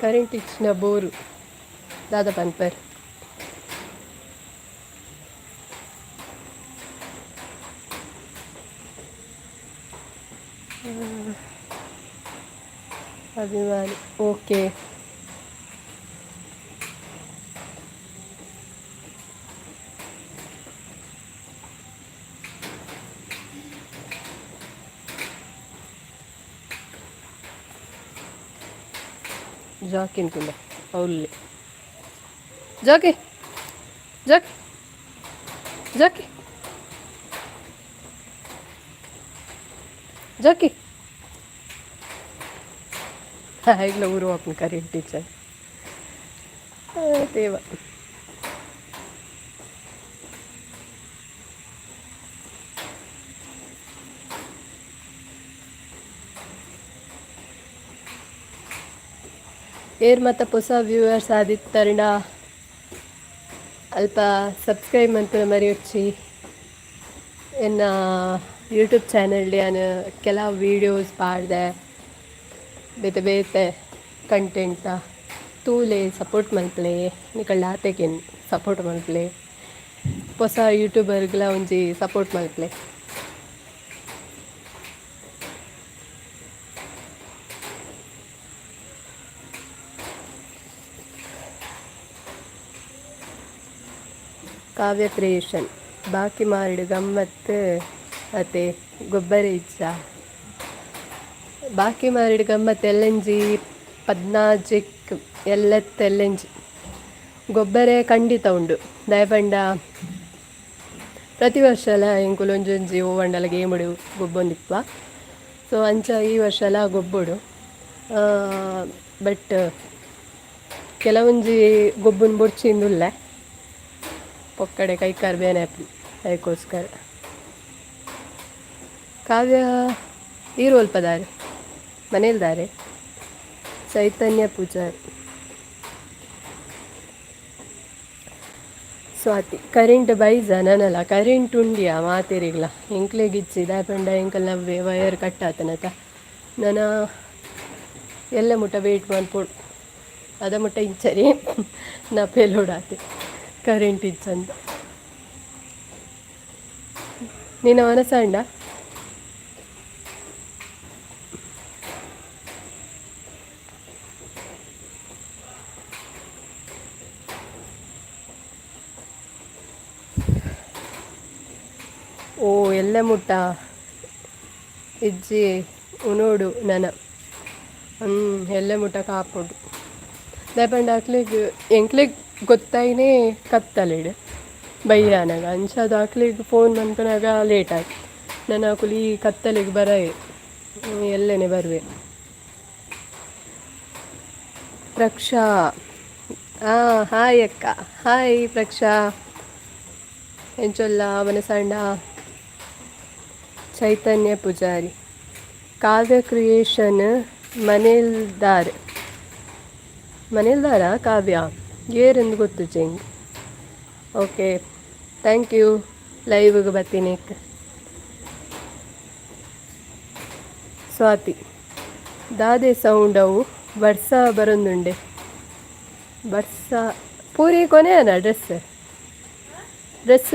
ಕರೆಂಟ್ ಇಚ್ಚಿನ ಬೋರು. ದಾದ ಪನ್ಪರ್? ಅಭಿಮಾನಿ, ಓಕೆ. ಜಾಕಿನ್ ಕುಂಡೆ ಅಲ್ಲಿ. ಜಾಕಿ ಜಾಕಿ ಜಾಕಿ ಜಾಕಿ. ಐಗ್ಲ ಊರು ಆಪುಂಡು ಕರೆಂಟ್ ಟೀಚರ್ ದೇವ. ಏರ್ ಮತ್ತ ಹೊಸ ವ್ಯೂವರ್ಸ್ ಆದಿತ್ತರ್ಂಡ ಅಲ್ಪ ಸಬ್ಸ್ಕ್ರೈಬ್ ಮನ್ಪುನ ಮರೆಯೊಚ್ಚಿ. ಎನ್ನ ಯೂಟ್ಯೂಬ್ ಚಾನಲ್ ಯಾನ್ ಕೆಲವು ವೀಡಿಯೋಸ್ ಪಾಡ್ದೆ. ಬೇತೆ ಬೇತೆ ಕಂಟೆಂಟ ತೂಲೆ ಸಪೋರ್ಟ್ ಮಲ್ಪಲೆ ನಿಕಲ್ಡ ಆತೆಗೆನ್ ಸಪೋರ್ಟ್ ಮಲ್ಪಲೆ ಹೊಸ ಯೂಟ್ಯೂಬರ್ಗ್ಲ ಒಂಜಿ ಸಪೋರ್ಟ್ ಮಲ್ಪಲೆ. ಕಾವ್ಯ ಕ್ರಿಯೇಷನ್ ಬಾಕಿ ಮಾರಿಡು ಗಮ್ಮತ್ತು ಅತೆ ಗೊಬ್ಬರ ಇಜ್ಜ ಬಾಕಿ ಮಾರಿಡು ಗಮ್ಮತ್ತು ಎಲ್ಲಂಜಿ ಪದ್ನಾಜಿಕ್ ಎಲ್ಲತ್ತು ಎಲ್ಲಂಜಿ ಗೊಬ್ಬರೇ ಖಂಡಿತ ಉಂಡು. ದಯಪಂಡ ಪ್ರತಿ ವರ್ಷಲ ಎಂಕುಲು ಒಂಜೊಂಜಿ ಓವಂಡಲ ಗೇಮುಡು ಗೊಬ್ಬೊಂದಿಪ್ಪ. ಸೊ ಅಂಚ ಈ ವರ್ಷಲ ಗೊಬ್ಬೊಡು. ಬಟ್ ಕೆಲವೊಂಜಿ ಗೊಬ್ಬುನ್ ಬೊಡ್ಚಿಂದುಲ್ಲೆ ಪೊಕ್ಕಡೆ ಕೈಕಾರ್ ಬೇನೆ ಅದಕ್ಕೋಸ್ಕರ. ಕಾವ್ಯ ಈರು ಅಲ್ಪದಾರೆ ಮನೇಲ್ದಾರೆ. ಚೈತನ್ಯ ಪೂಜಾರಿ. ಸ್ವಾತಿ ಕರೆಂಟ್ ಬೈಜ ನನಲ ಕರೆಂಟ್ ಉಂಡಿಯಾ ಮಾತೆರಿಗ್ಲ ಎಂಕ್ಲೆಗಿಚ್ಚಿ ದಾಯಪಂಡ ಎಂಕಲ್ನ ವಯರ್ ಕಟ್ ಆತನತ ನನ ಎಲ್ಲ ಮುಟ್ಟ ವೇಟ್ ಮನ್ಪೊಡು ಅದ ಮುಟ್ಟ ಇಂಚರಿ ನಾ ಪೇಲೋಡಾತೆ ಕರೆಂಟ್ ಇಚ್ಚಂತ. ನಿನ್ನ ಮನಸ್ಸಂಡ ಓ ಎಲ್ಲ ಮುಟ್ಟ ಇಜ್ಜಿ ಉನೋಡು ನನ ಎಲ್ಲ ಮುಟ್ಟ ಕಾಪೊಡು ದಾಯಪಂಡ ಅಕ್ಲೆಗ್ ಎಂಕ್ಲೆಗ್ ಗೊತ್ತಾಯಿನೇ ಕತ್ತಲೆಡ್ ಬಯ್ಯಾನಗ ಅಂಚಾದ್ ಅಕ್ಲೆಗ್ ಫೋನ್ ಮನ್ಪುನಗ ಲೇಟ್ ಆಯ್ತು ನನ ಅಕುಲು ಈ ಕತ್ತಲೆಗ್ ಬರಾಯೆ ಎಲ್ಲೆನೆ ಬರುವೆ. ಪ್ರಕ್ಷಾ ಹಾಯ್ ಅಕ್ಕ ಹಾಯ್ ಪ್ರಕ್ಷಾ ಎಂಚೊಲ್ಲ ಮನಸಂಡ. ಚೈತನ್ಯ ಪೂಜಾರಿ ಕಾವ್ಯ ಕ್ರಿಯೇಷನ್ ಮನೇಲ್ದಾರ್ ಮನೇಲ್ದಾರ ಕಾವ್ಯ ಏರೆಂದು ಗೊತ್ತು ಚೆಂಗ್. ಓಕೆ thank you ಲೈವ್ಗೆ ಬರ್ತೀನಿ. ಸ್ವಾತಿ ದಾದೆ ಸೌಂಡ್ ಅವು ಬರ್ಸ ಬರೊಂದುಂಡೆ ಬರ್ಸ ಪೂರಿ ಕೊನೆಯನ ಡ್ರೆಸ್ ಡ್ರೆಸ್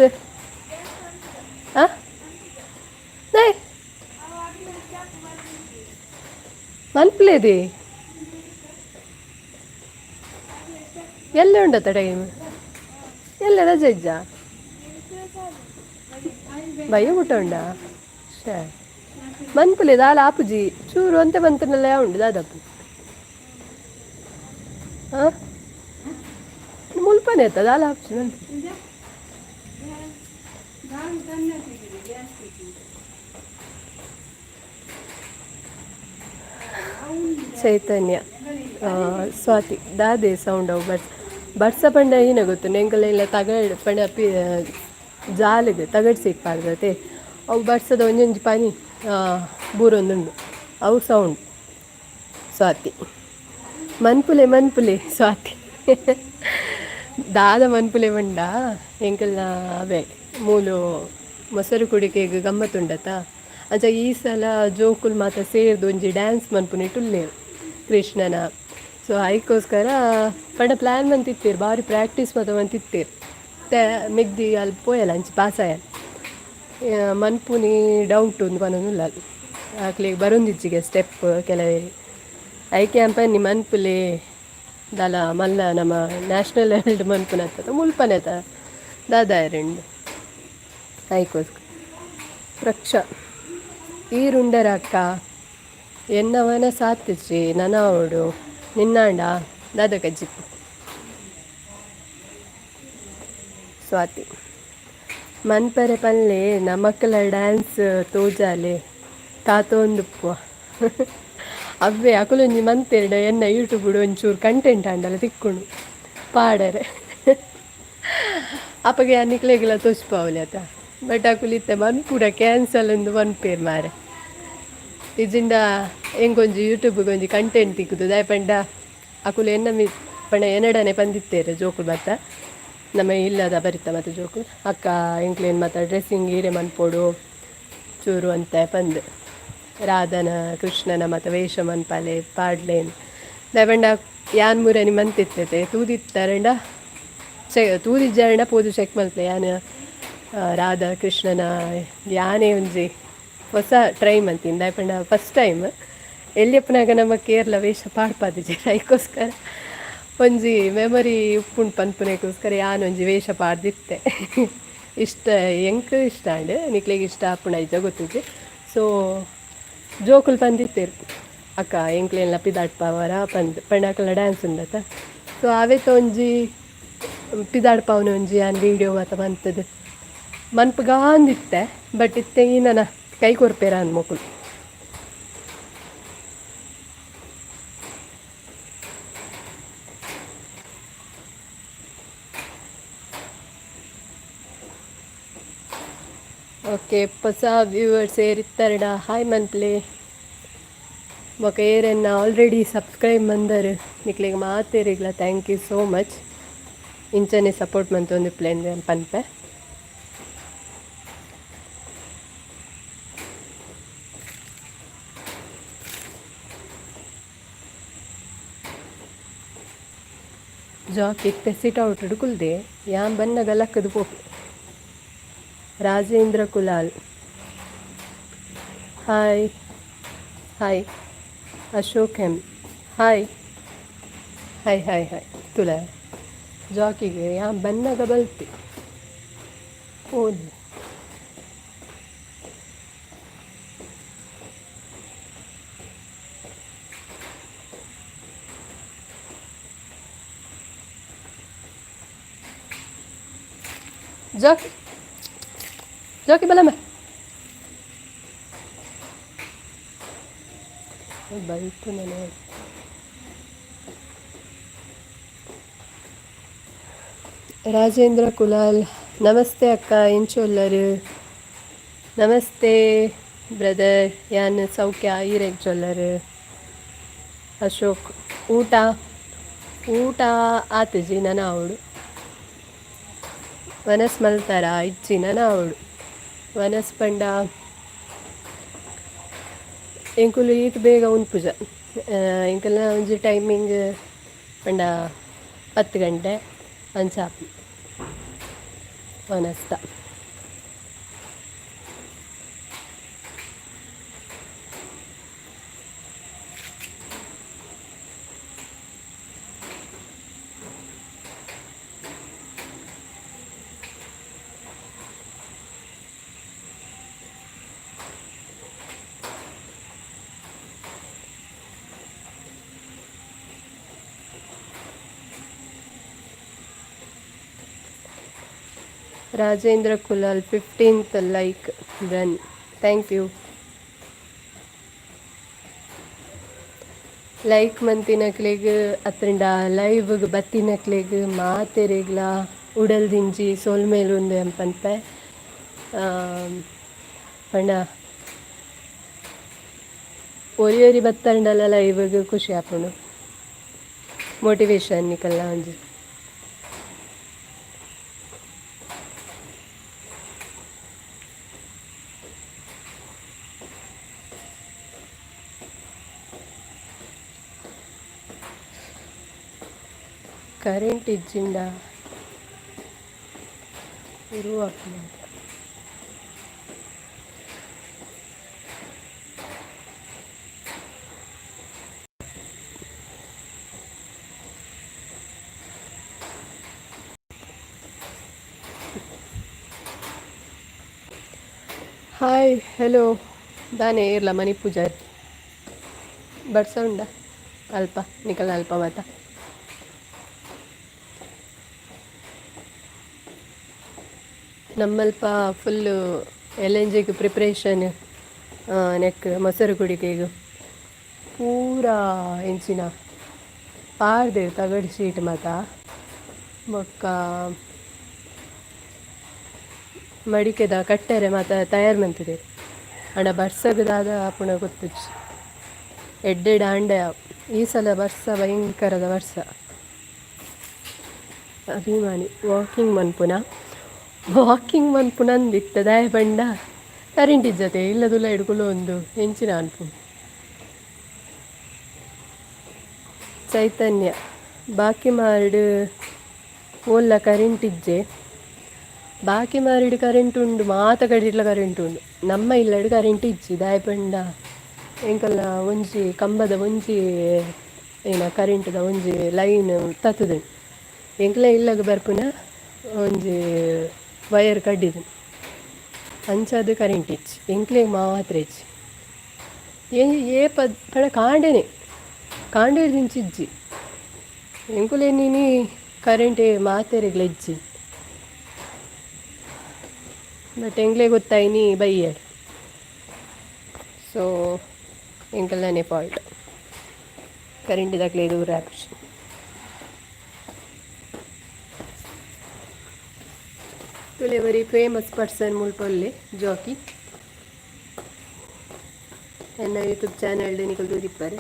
ಆ ಮನ್ಪುಲೇದಿ ಎಲ್ಲ ಉಂಡತ್ತ ಟೈಮ್ ಎಲ್ಲ ರಜೆ ಇಜ್ಜಾ ಬಯ್ಯ ಮುಟ್ಟ ಉಂಡಾ ಶೇ ಮನ್ಪುಲೆ ದಾಲ ಆಪುಜಿ ಚೂರು ಅಂತೆ ಬಂತನಲ್ಲ ಉಂಡು ದಾದಪ್ಪು ಹಾಂ ಮುಲ್ಪನೆ ಅತ್ತ ದಾಲ ಆಪುಜಿ ಮನ್ಪು. ಚೈತನ್ಯ ಸ್ವಾತಿ ದಾದೆ ಸೌಂಡ್ ಅವು ಬರ್ಸ ಬರ್ಸ ಪಂಡ ಏನ ಗೊತ್ತು ಎಂಕಲ ಇಲ್ಲ ತಗಡ್ ಪಂಡ ಪಿ ಜಾಲಿಗೆ ತಗಡ್ ಸೀಟ್ ಪಾಡ್ದತೆ ಅವು ಬರ್ಸದ ಒಂಜೊಂಜಿ ಪನಿ ಬೂರೊಂದುಂಡು ಅವು ಸೌಂಡ್. ಸ್ವಾತಿ ಮನ್ಪುಲೆ ಮನ್ಪುಲೆ ಸ್ವಾತಿ ದಾದ ಮನ್ಪುಲೆ ಪಂಡ ಎಂಕಲ್ನ ಅವೇ ಮೂಲು ಮೊಸರು ಕುಡಿಕೆಗ್ ಗಮ್ಮತ್ತುಂಡತ ಅಂಚ ಈ ಸಲ ಜೋಕುಲು ಮಾತ ಸೇರ್ದು ಒಂಜಿ ಡ್ಯಾನ್ಸ್ ಮನ್ಪುನಿಟ್ ಉಲ್ಲೆರ್ ಕೃಷ್ಣನ. ಸೊ ಐಕೋಸ್ಕರ ಪಂಡ ಪ್ಲ್ಯಾನ್ ಮಂತಿತ್ತೆರ್ ಬಾರಿ ಪ್ರಾಕ್ಟೀಸ್ ಮಾತ ಮಂತಿತ್ತೆರ್ ತೆ ಮೆಗ್ದಿ ಅಲ್ಪ ಪೋಯಲ್ ಅಂಚ ಪಾಸಾಯಲ್ ಮನ್ಪುನಿ ಡೌಟ್ ಉಂದು ಪನೊಂದುಲ್ಲ ಅಕ್ಲೆಗ್ ಬರೊಂದಿಜ್ಜಿಗೆ ಸ್ಟೆಪ್ ಕೆಲವೆರ್ ಐಕೆ ಪನ್ನಿ ಮನ್ಪುಲೆ ದಾಲ ಮಲ್ಲ ನಮ್ಮ ನ್ಯಾಷನಲ್ ಲೆವೆಲ್ಡ್ ಮನ್ಪುನತ್ತ ಮುಲ್ಪನೆತ ದಾದಾಯೆರೆಂಡು ಐಕೋಸ್ಕರ. ಪ್ರಕ್ಷ ಈರುಂಡರ ಅಕ್ಕ ಎನ್ನವನ ಸಾತಿಜಿ ನನ ಅವಡು ನಿನ್ನಾಂಡ ದಾದ ಕಜ್ಜಿಪ್ಪು. ಸ್ವಾತಿ ಮನ್ಪರೆ ಪಲ್ಲೆ ನಮಕ್ಲ ಡ್ಯಾನ್ಸ್ ತೋಜಾಲೆ ಕಾತೊಂದುಪ್ಪುವ ಅವ್ವೆ ಅಕುಲೊಂಜಿ ಮಂತೆರ್ಡ ಎನ್ನ ಯೂಟ್ಯೂಬ್ ಒಂಚೂರು ಕಂಟೆಂಟ್ ಆಂಡಲ ತಿಕ್ಕುಂಡು ಪಾಡರೆ ಅಪಗ ಯಾನ್ ತೋಜ್ಪಾವೊಲಿ ಅತ ಬಟ್ ಅಕುಲು ಇತ್ತೆ ಮನ್ಪುಡ ಕ್ಯಾನ್ಸಲ್ ಅಂದ್ ಪನ್ಪೆರ್ ಮಾರೆ ಇಜ್ಜಿಂಡ ಎಂಕೊಂಜಿ ಯೂಟ್ಯೂಬ್ಗೆ ಒಂಜಿ ಕಂಟೆಂಟ್ ತಿಕ್ಕುದು ದಾಯೆ ಪಂಡ ಅಕುಲು ಎನ್ನ ಮಿತ್ತ್ ಪಂಡ ಎನ್ನಡನೆ ಪಂದಿತ್ತೇರು ಜೋಕುಲು ಬತ್ತ ನಮ್ಮ ಇಲ್ಲದ ಬರಿತ ಮತ್ತು ಜೋಕುಲು ಅಕ್ಕ ಎಂಕ್ಲೇನ್ ಮಾತ ಡ್ರೆಸ್ಸಿಂಗ್ ಈರೆ ಮನ್ಪೊಡು ಚೂರು ಅಂತ ಪಂದ್. ರಾಧನ ಕೃಷ್ಣನ ಮಾತ ವೇಷ ಮನ್ಪಾಲೆ ಪಾಡ್ಲೇನ್ ದಾಯೆ ಪಂಡ ಯಾನ್ ಮುರನಿ ಮಂತಿತ್ತತೆ ತೂದಿತ್ತರಂಡ ಚೆ ತೂದಿಜ್ಜಾರಂಡ ಪೋದು ಚೆಕ್ ಮಲ್ಪಲೆ. ಯಾನ್ ರಾಧಾ ಕೃಷ್ಣನ ಯಾನೇ ಒಂಜಿ ಹೊಸ ಟ್ರೈ ಮಂತಿನಿ. ದಾಯೆ ಪಂಡ ಫಸ್ಟ್ ಟೈಮ್ ಎಲ್ಯಪ್ಪನಾಗ ನಮ್ಮ ಕೇರಳ ವೇಷ ಪಾಡ್ಪಾದಿಜೆರ್, ಐಕೋಸ್ಕರ ಒಂಜಿ ಮೆಮೊರಿ ಉಪ್ಪುಂಡು ಪನ್ಪುನೆಗೋಸ್ಕರ ಯಾನ್ ಒಂಜಿ ವೇಷ ಪಾಡ್ದಿತ್ತೆ. ಇಷ್ಟ ಎಂಕ್ ಇಷ್ಟ ಆಂಡ್, ನಿಕ್ಲೆಗ್ ಇಷ್ಟ ಆಪುಂಡ ಇಜ್ಜ ಗೊತ್ತಿಜ್ಜಿ. ಸೊ ಜೋಕುಲು ಪಂದಿತ್ತೆರ್ ಅಕ್ಕ ಎಂಕ್ಲೆನ್ಲ ಪಿದಾಡ್ಪಾವರ ಪಂದ್, ಪಂಡ ಅಕಲ್ನ ಡ್ಯಾನ್ಸ್ ಉಂಡತ. ಸೊ ಅವೆತ ಒಂಜಿ ಪಿದಾಡ್ಪಾವುನ ಒಂಜಿ ಯಾನ್ ವೀಡಿಯೋ ಮಾತ ಮಂತುದು ಮನ್ಪುಗಾಂದಿತ್ತೆ. ಬಟ್ ಇತ್ತೆ ಈ ನನ ಕೈ ಕೊರ್ಪೆರ ಅಂದ್ ಮೊಕುಲು. ಓಕೆ, ಹೊಸ ವ್ಯೂವರ್ಸ್ ಏರಿತ್ತರಡ ಹಾಯ್ ಮನ್ಪ್ಲೆ. ಬೊಕ ಏರೆನ್ನ ಆಲ್ರೆಡಿ ಸಬ್ಸ್ಕ್ರೈಬ್ ಮಂದರ್ ನಿಕ್ಲೆಗ್ ಮಾತೆರಿಗ್ಲ thank you so much. ಇಂಚನೆ ಸಪೋರ್ಟ್ ಮಂತೊಂದಿಪ್ಪುಲೆ ಪನ್ಪೆ. ಜಾಕ್ ಇತ್ತೆ ಸಿಟ್ ಔಟ್ ಕುಲ್ದೆ ಯಾನ್ ಬನ್ನಗ ಲಕ್ಕದು ಪೋಪೆ. Rajendra Kulal hi hi. Ashok M hi hi hi hi. ತುಲ ಜಾಕಿಗೆ ಯಾನ್ ಬನ್ನಗ ಬಲ್ತೆ ಓದು. ಜಾಕಿ ಜಾಕಿ ಬಲಮ್ಮ ಬಲ್ಪು ನಾನು. ರಾಜೇಂದ್ರ ಕುಲಾಲ್ ನಮಸ್ತೆ ಅಕ್ಕ ಎಂಚೊಲ್ಲರು. ನಮಸ್ತೆ ಬ್ರದರ್, ಯಾನ್ ಸೌಖ್ಯ, ಈರೆಗ್ ಚೊಲ್ಲರು. ಅಶೋಕ್ ಊಟ ಊಟ ಆತುಜಿ ನನ ಅವಳು ವನಸ್ ಮಲ್ತಾರ ಇಜ್ಜಿ ನನ ಅವಳು ವನಸ್ ಪಂಡ ಎಂಕುಲು ಈತ್ ಬೇಗ ಉನ್ಪುಜ. ಎಂಕಲ್ನ ಒಂಜಿ ಟೈಮಿಂಗ್ ಪಂಡ 10 ಗಂಟೆ ಅಂಚ ವನಸ್ತ. Rajendra Kulal 15th like done, thank you. Like ಮಂತಿನಕ್ಲೆಗ್ ಅತ್ರಿಂಡ live ಬತ್ತಿನಕ್ಲೆಗ್ ಮಾತೆರೆಗ್ಲ ಉಡಲ್ ದಿಂಜಿ ಸೊಲ್ಮೆಲು ಉಂದು ಪನ್ಪೆ. ಪಂಡ ಒರಿ ಒರಿ ಬತ್ತಂಡಲ ಲೈವ್ಗ್ ಖುಷಿ ಆಪುಂಡು, ಮೋಟಿವೇಶನ್ ನಿಕಲ್ನ ಒಂಜಿ. ಕರೆಂಟ್ ಇಜ್ಜಿಂಡ ಉರು ಆಪುಂಡು. ಹಾಯ್ ಹಲೋ ದಾನೆ ಏರ್ಲ ಮನಿ ಪೂಜಾರಿ ಬರ್ಸ ಉಂಡ ಅಲ್ಪ ನಿಕಲ್ನ ಅಲ್ಪ ಮಾತ. ನಮ್ಮಲ್ಪ ಫುಲ್ಲು ಎಲ್.ಎನ್.ಜಿಗ್ ಪ್ರಿಪ್ರೇಷನ್ ನೆಕ್ ಮೊಸರು ಕುಡಿಕೆಗ್ ಪೂರ ಎಂಚಿನ ಪಾಡ್ದೆರ್ ತಗಡ್ ಶೀಟ್ ಮಾತ. ಬೊಕ್ಕ ಮಡಿಕೆದ ಕಟ್ಟೆರೆ ಮಾತ ತಯಾರ್ ಮಂತುದೆರ್. ಆಂಡ ಬರ್ಸಗ್ ದಾದ ಆಪುಂಡ ಗೊತ್ತುಜ್ಜಿ. ಎಡ್ಡೆಡ್ ಆಂಡ ಈ ಸಲ ಬರ್ಸ ಭಯಂಕರದ ಬರ್ಸ. ಅಭಿಮಾನಿ ವಾಕಿಂಗ್ ಮನ್ಪುನ ವಾಕಿಂಗ್ ಮನ್ಪುನ ಅಂದಿತ್ತೆ ದಾಯೆ ಪಂಡ ಕರೆಂಟ್ ಇಜ್ಜತೆ ಇಲ್ಲದುಲ್ಲ ಹಿಡ್ಕೊಳ್ಳೋ ಒಂದು ಹೆಂಚಿನ ಅನ್ಪು. ಚೈತನ್ಯ ಬಾಕಿ ಮಾರ್ಡ್ ಓಲ್ಲ ಕರೆಂಟ್ ಇಜ್ಜೆ. ಬಾಕಿ ಮಾರಿಡ್ ಕರೆಂಟ್ ಉಂಡು, ಮಾತ ಕಡಿಟ್ಲ ಕರೆಂಟ್ ಉಂಡು. ನಮ್ಮ ಇಲ್ಲಡ್ ಕರೆಂಟ್ ಇಜ್ಜಿ. ದಾಯೆ ಪಂಡ ಎಂಕಲ್ನ ಒಂಜಿ ಕಂಬದ ಒಂಜಿ ಏನ ಕರೆಂಟ್ದ ಒಂಜಿ ಲೈನ್ ತತ್ತುದುಂಡು. ಎಂಕ್ಲೆ ಇಲ್ಲಗ್ ಬರ್ಪುನ ಒಂಜಿ ವಯರ್ ಕಡ್ಡಿದು, ಅಂಚಾದ್ ಕರೆಂಟ್ ಇಜ್ಜಿ. ಎಂಕ್ಲೆಗ್ ಮಾತ್ರ ಇಜ್ಜಿ. ಏ ಏಪ ಪಂಡ ಕಾಂಡೆನೆ, ಕಾಂಡೆ ಇಜ್ಜಿ. ಎಂಕುಲೆ ನೀನಿ ಕರೆಂಟ್ ಮಾತೆರೆಗ್ಲ ಇಜ್ಜಿ. ಬಟ್ ಎಂಕ್ಲೆ ಗೊತ್ತಾಯಿನಿ ಬೈಯಡ್. ಸೊ ಎಂಕಲ್ನೇ ಫಾಲ್ಟ್, ಕರೆಂಟ್ ದಕ್ಲೆ ದೂರ ಆಪುಜಿ. ತುಲೆ ವೆರಿ ಫೇಮಸ್ ಪರ್ಸನ್ ಮುಲ್ಪೊಲ್ಲೆ ಜಾಕಿ. ಎನ್ನ ಯೂಟ್ಯೂಬ್ ಚಾನಲ್ ನಿಕಲ್ ತೂದಿಪ್ಪರೆ.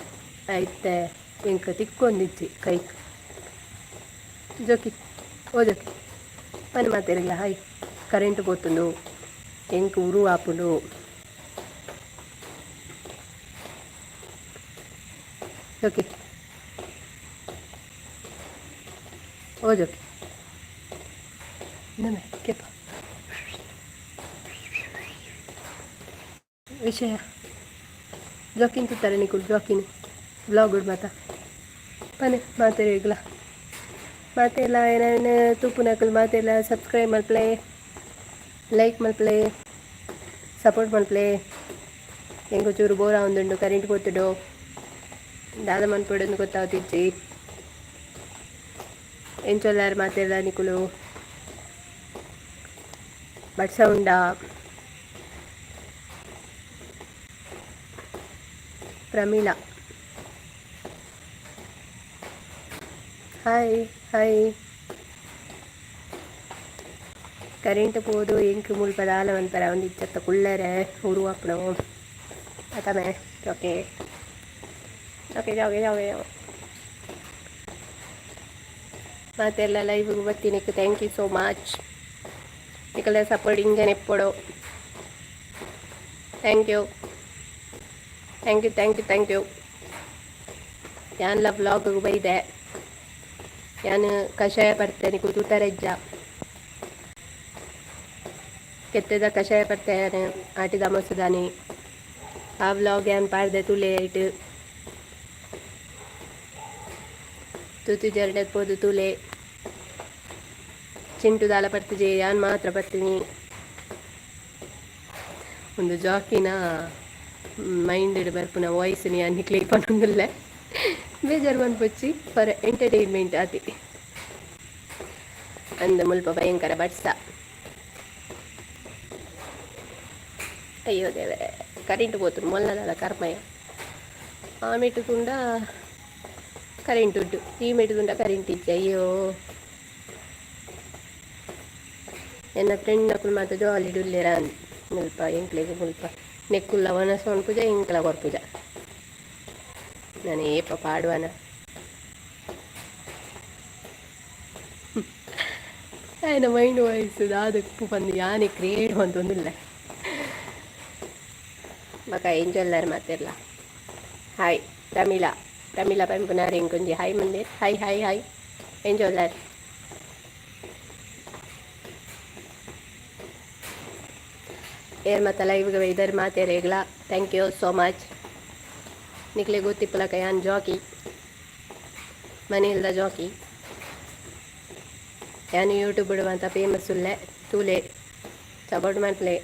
ಐತೆ ಎಂಕ ತಿಕ್ಕೊಂದಿಜ್ಜಿ ಕೈಕ್. ಜೋಕಿ, ಓ ಜೋಕಿ, ಪನ್ ಮಾತೆರೆಗ್ಲ ಹಾಯ್. ಕರೆಂಟ್ ಪೋತುಂಡು, ಎಂಕ್ ಉರು ಆಪುಂಡು. ಜೋಕಿ, ಓ ಜೋಕಿ, ನಮೆ ಕೇಪ ವಿಷಯ. ಜಾಕಿನ್ ತೂತಾರೆ ನಿಕುಲು? ಜಾಕಿನ್ ವ್ಲಾಗ್ ಮಾತ ಪನೆ ಮಾತೆರೆಗ್ಲ. ಮಾತೆಲ್ಲ ಏನೇನು ತೂಪುನಕುಲು ಮಾತೆಲ್ಲ ಸಬ್ಸ್ಕ್ರೈಬ್ ಮಲ್ಪಲೆ, ಲೈಕ್ ಮಲ್ಪಲೆ, ಸಪೋರ್ಟ್ ಮಲ್ಪಲೆ. ಎಂಕ್ ಚೂರು ಬೋರ್ ಆವೊಂದುಂಡು. ಕರೆಂಟ್ ಪೋತುಂಡು, ದಾದ ಮನ್ಪೊಡುಂದು ಗೊತ್ತಾವತಿಜ್ಜಿ. ಎಂಚೊಲ್ಲಾರ್ ಮಾತೆಲ್ಲ ನಿಕುಲು? ಬರ್ಸ ಉಂಡಾ? Pramila, hi hi. ಕರೆಂಟ್ ಪೋದು ಎಂಕ್ ಮುಲ್ಪ ದಾಲ ಮನ್ಪರೆ ಆವೊಂದಿಜ್ಜತ್ತ, ಕುಲ್ಲೆರೆ ಉರು ಆಪುಂಡು ಅತಮೆ. ಓಕೆ ಓಕೆ ಓಕೆ ಓಕೆ, ಮಾತೆಲ್ಲ ಲೈವ್ಗೆ ಬತ್ತಿನಕ್ಕೆ thank you so much. ನಿಕಲ್ನ support ಇಂಚನೆ ಇಪ್ಪೊಡು. Thank you, thank you, thank you, thank you. ಯಾನ್ಲ ವ್ಲಾಗ್ ಬೈದೆ. ಯಾನ್ ಕಷಾಯ ಪರ್ತೆ, ನಿಕುಲು ತೂತರೆಜ್ಜ. ಕೆತ್ತೆದ ಕಷಾಯ ಪರ್ತೆ ಯಾನ್ ಆಟಿದ ಅಮಸದಾನಿ. ಆ ವ್ಲಾಗ್ ಯಾನ್ ಪಾಡ್ದೆ, ತೂಲೆ. ಐಟ್ ತೂತುಜರ್ಡ ಪೋದು ತೂಲೆ. ಚಿಂಟು ದಾಲ ಪರ್ತಿಜೆ, ಯಾನ್ ಮಾತ್ರ ಪರ್ತೀನಿ. ಒಂದು ಜಾಕಿನ ಮೈಂಡ್ ಬರ್ಪುನ ವಾಯ್ಸ್ ಯಾನ್ ನಿಕ್ಲೆಗ್ ಪನೊಂದುಲ್ಲೆ. ಬೇಜಾರು ಮನ್ಪೊಚ್ಚಿ, ಫಾರ್ ಎಂಟರ್ಟೈನ್ಮೆಂಟ್ ಆತೆ. ಅಂದ್ ಮುಲ್ಪ ಭಯಂಕರ ಬರ್ಸ. ಅಯ್ಯೋ ದೇವರೇ, ಕರೆಂಟ್ ಪೋತುಂಡು. ಮೊಲ್ಲದಲ್ಲ ಕರ್ಮಯ. ಆ ಮೆಟ್ಟು ತೂಂಡ ಕರೆಂಟ್ ಉಂಟು, ಈ ಮೆಟ್ಟು ತೂಂಡ ಕರೆಂಟ್ ಇಜ್ಜಿ. ಅಯ್ಯೋ, ಎನ್ನ ಫ್ರೆಂಡ್ ನಕುಲು ಮಾತ ಜಾಲಿಡ್ ಉಲ್ಲೆರ ಮುಲ್ಪ. ಎಂಕ್ಲೆಗ್ ಮುಲ್ಪ ನೆಕ್ಕುಲ್ಲ ವನಸ್ ಮನ್ಪುಜ, ಎಂಕ್ಲ ಕೊರ್ಪುಜ. ನಾನು ಏಪ ಪಾಡುವನ? ಆಯ್ನ ಮೈಂಡ್ ವಾಯ್ಸ್ ದಾದಕ್ಕು ಪಂದ್ ಯಾನೆ ಕ್ರಿಯೇಟ್ ಮಂತೊಂದುಲ್ಲೆ. ಬೊಕ ಎಂಚೊಲ್ಲಾರ್ ಮಾತೆರ್ಲ? ಹಾಯ್ ಪ್ರಮೀಳಾ. ಪ್ರಮೀಳಾ ಪನ್ಪುನಾರ್ ಎಂಕೊಂಜಿ ಹಾಯ್ ಮಂದೆರ್. Hi hi hi. ಎಂಚೊಲ್ಲಾರ್? ಏರ್ ಮಾತ ಲೈವ್ಗೆ ಬೈದರ್ ಮಾತೆರೆಗ್ಲ thank you so much. ನಿಕ್ಲೆ ಗೊತ್ತಿಪ್ಪುಲಕ ಯಾನ್ ಜಾಕಿ, ಮನೆಯಿಲ್ದ ಜಾಕಿ. ಯಾನ್ ಯೂಟ್ಯೂಬ್ ಮಾತ ಫೇಮಸ್ ಉಲ್ಲೆ, ತೂಲೆ, ಸಪೋರ್ಟ್ ಮನ್ಪುಲೆ.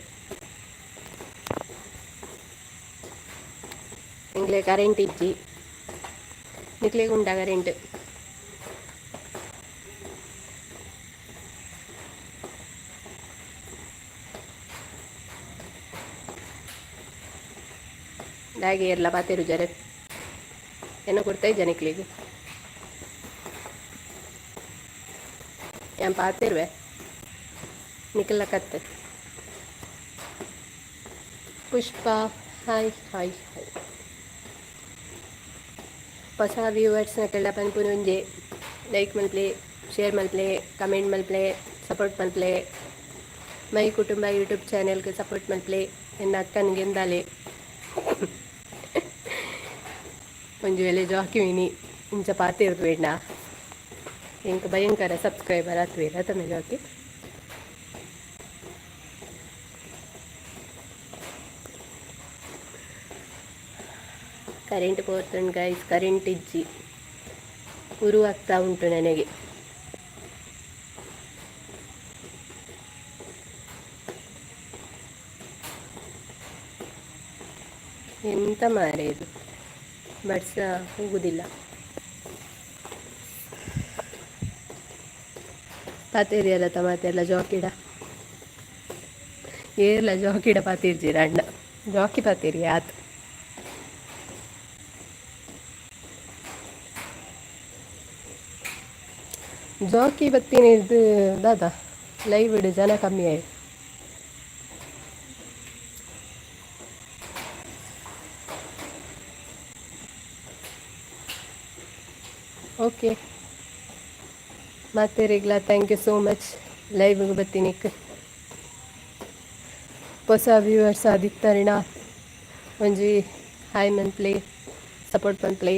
ಎಂಕ್ಲೆ ಕರೆಂಟ್ ಇಜ್ಜಿ, ನಿಕ್ಲೆಗ್ ಉಂಡಾ ಕರೆಂಟ್? ದಾಯೆಗ್ ಏರ್ಲ ಪಾತೆರುಜರ್? ಎನ್ನ ಕೊರ್ತ ಇಜ್ಜ ನಿಕ್ಲೆಗ್? ಯಾನ್ ಪಾತೆರುವೆ, ನಿಕಲ್ನ ಕತ್ತೆ. ಪುಷ್ಪ, ಹಾಯ್ ಹಾಯ್ ಹಾಯ್. ಹೊಸ ವ್ಯೂವರ್ಸ್ ನಕಲ್ಡ ಪನ್ಪುನ ಒಂಜೆ, ಲೈಕ್ ಮಲ್ಪಲೆ, ಶೇರ್ ಮಲ್ಪಲೆ, ಕಮೆಂಟ್ ಮಲ್ಪಲೆ, ಸಪೋರ್ಟ್ ಮಲ್ಪಲೆ. ಮೈ ಕುಟುಂಬ ಯೂಟ್ಯೂಬ್ ಚಾನೆಲ್ಗೆ ಸಪೋರ್ಟ್ ಮಲ್ಪಲೆ. ಎನ್ನ ಅಕ್ಕನಿಗೆ ಎಂದಾಲೆ ಒಂಜಿ ವೇಳೆ ಜಾಕಿ ಮಿನಿ ಇಂಚ ಪಾತಿರ್ದು ಬೇಡ. ಎಂಕ್ ಭಯಂಕರ ಸಬ್ಸ್ಕ್ರೈಬರ್ ಆತ್ವೇರ ತಮ್ಮ ಜಾಕಿ. ಕರೆಂಟ್ ಪೋತುಂಡು ಗೈಸ್, ಕರೆಂಟ್ ಇಜ್ಜಿ, ಉರು ಆಗ್ತಾ ಉಂಟು ನನಗೆ. ಎಂತ ಮಾರೆ ಇದು, ಬಡ್ಸ ಹೋಗುದಿಲ್ಲ. ಪಾತೇರಿಯಲ್ಲ ತಮಾತೆಲ್ಲ ಜಾಕಿಡ ಏರ್ಲ ಜಾಕಿಡ ಪಾತಿರ್ಜಿರ ಅಣ್ಣ ಜಾಕಿ ಪಾತೇರಿ ಆತು. ಜಾಕಿ ಬತ್ತೀನಿ ಇದು ದಾದಾ ಲೈವ್ ಇಡು, ಜನ ಕಮ್ಮಿ ಆಯ್ತು. ಓಕೆ, ಮಾತೇರಿಗ್ಲ thank you so much. ಲೈವ್ಗೆ ಬತ್ತೀನಿ. ಹೊಸ ವ್ಯೂವರ್ಸ್ ಆದಿತ್ತರಿಣ ಒಂಜಿ ಹಾಯ್ ಮನ್ಪ್ಲೆ, ಸಪೋರ್ಟ್ ಮನ್ಪ್ಲೆ.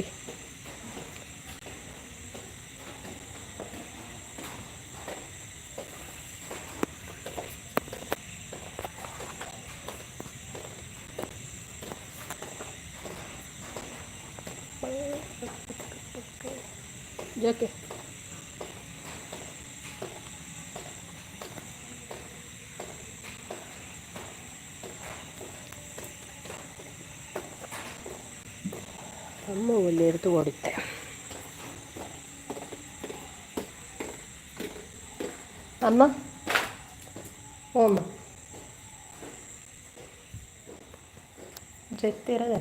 ಓಕೆ, ಅಮ್ಮ ಒಳ್ಳೆ ಓಡುತ್ತೆ. ಅಮ್ಮ ಓಮ್ಮ ಜೊತೆರದ.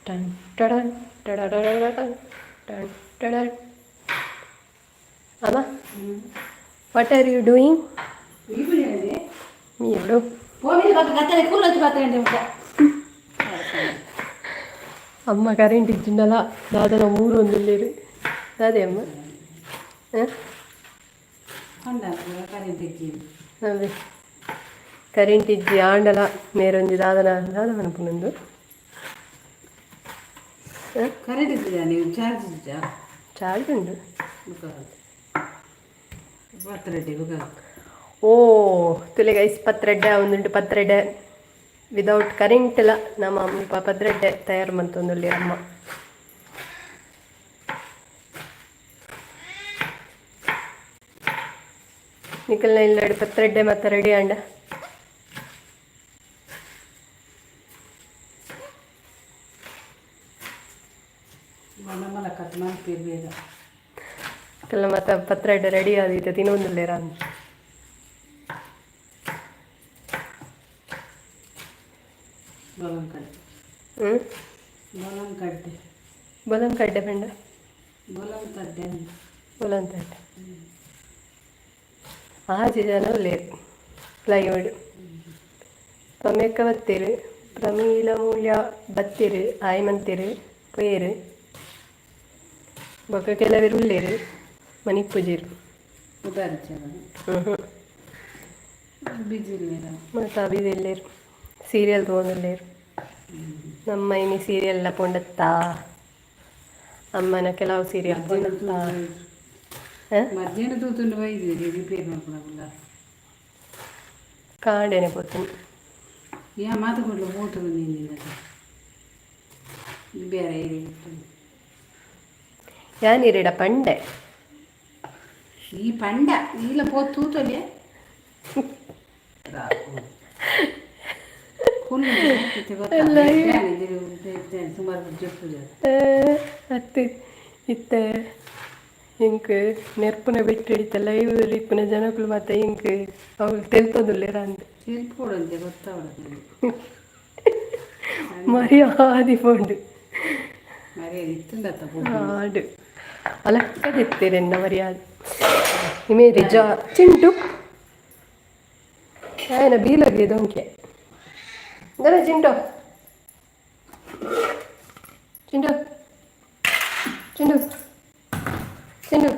Ton ಟಡನ್ ಟಡಡಡಡನ್ ton ಟಡನ್. ಅಮ್ಮ, what are you doing? ಎರಡು ಅಮ್ಮ ಕರೆಂಟ್ ಇಜ್ಜಿಂಡಲ ದಾದನ ಮೂರು ಒಂದುಲ್ಲೇರು ದಾದೆ ಅಮ್ಮ. ಅದೇ ಕರೆಂಟ್ ಇಜ್ಜಿ ಆಂಡಲ ಮೇರೊಂಜಿ ದಾದನ ದಾದ ಮನಪುನೊಂದು. ಕರೆಂಟ್ ಇದ್ದಿದ್ಯಾ? ನೀವು ಚಾರ್ಜ್ ಇದ್ಯಾ? ಚಾರ್ಜ್ ಉಂಟು. ಪತ್ರೊಡೆ ಬುಕ್ಕ. ಓ ತುಲೆ ಗೈಸ್, ಪತ್ರೊಡೆ ಒಂದುಂಟು. ಪತ್ರೊಡೆ ವಿದೌಟ್ ಕರೆಂಟ್ ಎಲ್ಲ ನಮ್ಮ ಅಮ್ಮ ಪತ್ರೊಡೆ ತಯಾರು ಮಂತೊಂದುಲ್ಲೆರ್ ಅಮ್ಮ. ನಿಕಲ್ನ ಇಲ್ಲಡ್ ಪತ್ರೊಡೆ ಮಾತ ರೆಡಿ ಆಂಡ? ಮಲ್ಲ ಕಟ್ ಮಲ್ಪೇರು ಬೇಗ. ನಿಕಲ್ನ ಮಾತ ಪತ್ರೊಡೆ ರೆಡಿ ಆದಿತ್ತೆ ತಿನೊಂದುಲ್ಲೆರ್ ಅಂದ್. ಬೊಲಂ ಕಡ್ಡೆ. ಹ್ಞೂ. ಬೊಲಂ ಕಡ್ಡೆ. ಬೊಲಂ ಕಡ್ಡೆ ಪಂಡ? ಬೊಲಂ ತಡ್ಡೆ. ಬೊಲಂ ತಡ್ಡೆ. ಆಜಿ ಜನ ಉಲ್ಲೆರ್ ಪ್ಲೈವುಡ್. ಪಮೆಕ್ಕ ಬತ್ತೆರ್, ಪ್ರಮೀಳ ಮೂಲ್ಯ ಬತ್ತೆರ್, ಆಯ್ ಮಂತೆರ್ ಪೋಯೆರ್. ಬೊಕ್ಕ ಕೆಲವೆರ್ ಉಲ್ಲೆರ್, ಮನಿಪ್ಪುಜೆರ್. ಉದಾರಿಚಾರ. ಹ್ಞೂ ಹ್ಞೂ. ಬಿಜಿ ಇಲ್ಲೇರ? ಮಾತ ಬಿಜಿ ಉಲ್ಲೆರ್, ಸೀರಿಯಲ್ ತೂವೊಂದುಲ್ಲೆರ್. ನಮ್ಮ ಇನಿ ಸೀರಿಯಲ್ಲ ಪೋಂಡತ್ತಾ, ಅಮ್ಮನ ಕೆಲವು ಸೀರಿಯಲ್ ಪೋಂಡತ್ತಾ. ಮಧ್ಯಾಹ್ನ ತೂತುಂಡು ಬೈದಿರಿ ರಿಪೇರ್ ಮಾಡ್ಕೊಳಲ್ಲ. ಕಾಂಡೆನೆ ಪೋತುಂಡು. ಯಾ ಮಾತು ಕೊಡ್ಲು ಪೋತು ನೀನು ಬೇರೆ. ಯಾನ್ ಇರೆಡ ಪಂಡೆ. ಈ ಪಂಡ ಈಲ ಪೋ ತೂತೊಲೆ. ಸುಮಾರು. ಅತ್ತೆ ಇತ್ತೆ ಎಂಕ್ ನೆರ್ಪುನ ಬೆಟ್ಟು ಇತ್ತೆ ಲೈವ್ ಇಪ್ಪುನ ಜನಕುಲು ಮಾತ ಎಂಕ್ ಅವ್ಲು ತೆಲ್ತೊಂದುಲ್ಲೆರ್ ಅಂದ್. ತೆಲ್ಪೊಡಂತೆ ಗೊತ್ತಾವಡ. ಮರ್ಯಾದಿ ಪೋಂಡು. ಮರ್ಯಾದೆ ಇತ್ತುಂಡತ್ತ? ಆಡು ಅಲಕ್ಕದಿತ್ತೆರ್ ಎನ್ನ ಮರ್ಯಾದೆ ಇಮೇರಿ ಜಾ. ಚಿಂಟು ಆಯನ ಬೀಲಗೆ ದೊಂಕೆ ದರ. ಚಿಂಟು ಚಿಂಟು ಚಿಂಟು ಚಿಂಟು.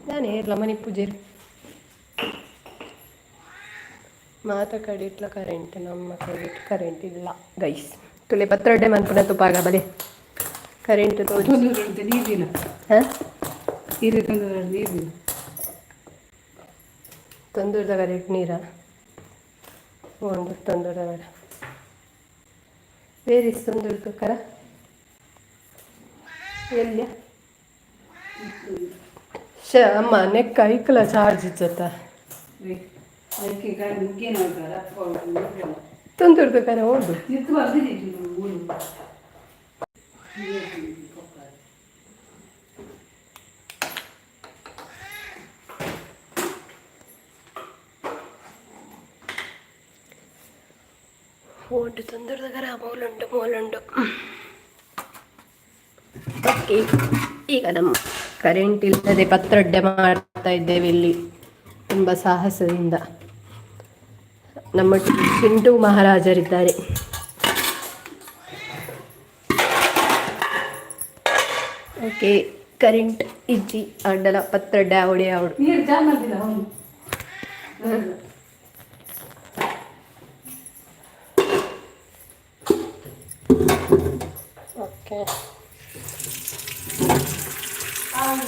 ನಾನು ಏರ್ಲ ಮನಿ ಪೂಜೆರ್. ಮಾತ ಕಡೆಟ್ಲ ಕರೆಂಟ್, ನಮ್ಮ ಕಡೆಟ್ ಕರೆಂಟ್ ಇಲ್ಲ ಗೈಸ್. ತುಲೆ ಪತ್ರೊಡ್ಡೆ ಮನ್ಪುನ ತುಪಾಗ ಬಲೆ ಕರೆಂಟ್ ತೋಜು. ತೊಂದರೆ ನೀರಿಲ್ಲ. ಹಾಂ. ನೀರು ತೊಂದರೆ ನೀರಿಲ್ಲ. ತೊಂದೂರ್ದ ಕರೆಂಟ್ ನೀರ ಒಂದು ತೊಂದೂರ್ದ ವೇರ್ is ತೊಂದೂರ್ದು ಕರ ಎಲ್ಲಿಯ ಶ ಅಮ್ಮ ನೆಕ್ ಐಕ್ಲ ಚಾರ್ಜ್ ಇಜ್ಜತ್ತ. ಅದಕ್ಕೆ ಗಾಡಿ ಮುಗ್ಗೇನು ಮಾಡ್ತಾರೆ. ತೊಂದೂರ್ದು ಕರ ಹೋಗು. ನಿಂತು ಬರ್ದಿದ್ದೀವಿ ಊರು. ಉಂಟು ತೊಂದೂರ್ದ ಕರ ಮೂಲುಂಟು ಮೂಲುಂಟು. ಓಕೆ, ಈಗ ನಮ್ಮ ಕರೆಂಟ್ ಇಲ್ಲದೆ ಪತ್ರೊಡ್ಡೆ ಮಾಡ್ತಾ ಇದ್ದೇವೆ ಇಲ್ಲಿ ತುಂಬ ಸಾಹಸದಿಂದ. ನಮ್ಮೊಟ್ಟಿಗೆ ಚಿಂಟು ಮಹಾರಾಜರಿದ್ದಾರೆ. ಓಕೆ, ಕರೆಂಟ್ ಇಜ್ಜಿ ಅಂಡಲ ಪತ್ರೊಡ್ಡೆ ಆವಡೆ ಆವಡು. ನೀರು ಜಾಮ್ ಮಾಡ್ದಿಲ್ಲ ಅವನು. ಓಕೆ. ಹಾಂ,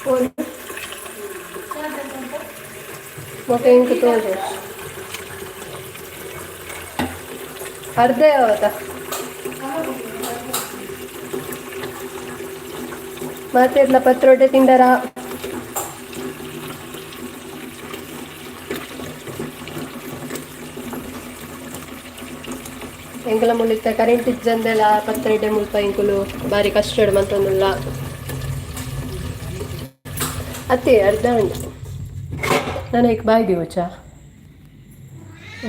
ಫೋನ್ ಮತ್ತೆ ಇಂಕ ತೋಜು ಅರ್ಧ ಯಾವತ್ತ ಮಾತೆರ್ಲ ಪತ್ರೊಡ್ಡೆ ತಿಂಡರ? ಎಂಕಲ ಮುಳಿತ ಕರೆಂಟ್ ಇಜ್ಜಂದೆಲ್ಲ ಪತ್ರೊಡ್ಡೆ ಮುಲ್ಪ ಎಂಕುಲು ಬಾರಿ ಕಷ್ಟ ಮಂತೊಂದುಲ್ಲ. ಅತ್ತೆ ಅರ್ಧ ಉಂಟು. ನಾನು ಈಗ ಬಾಯ್ ದಿವಚ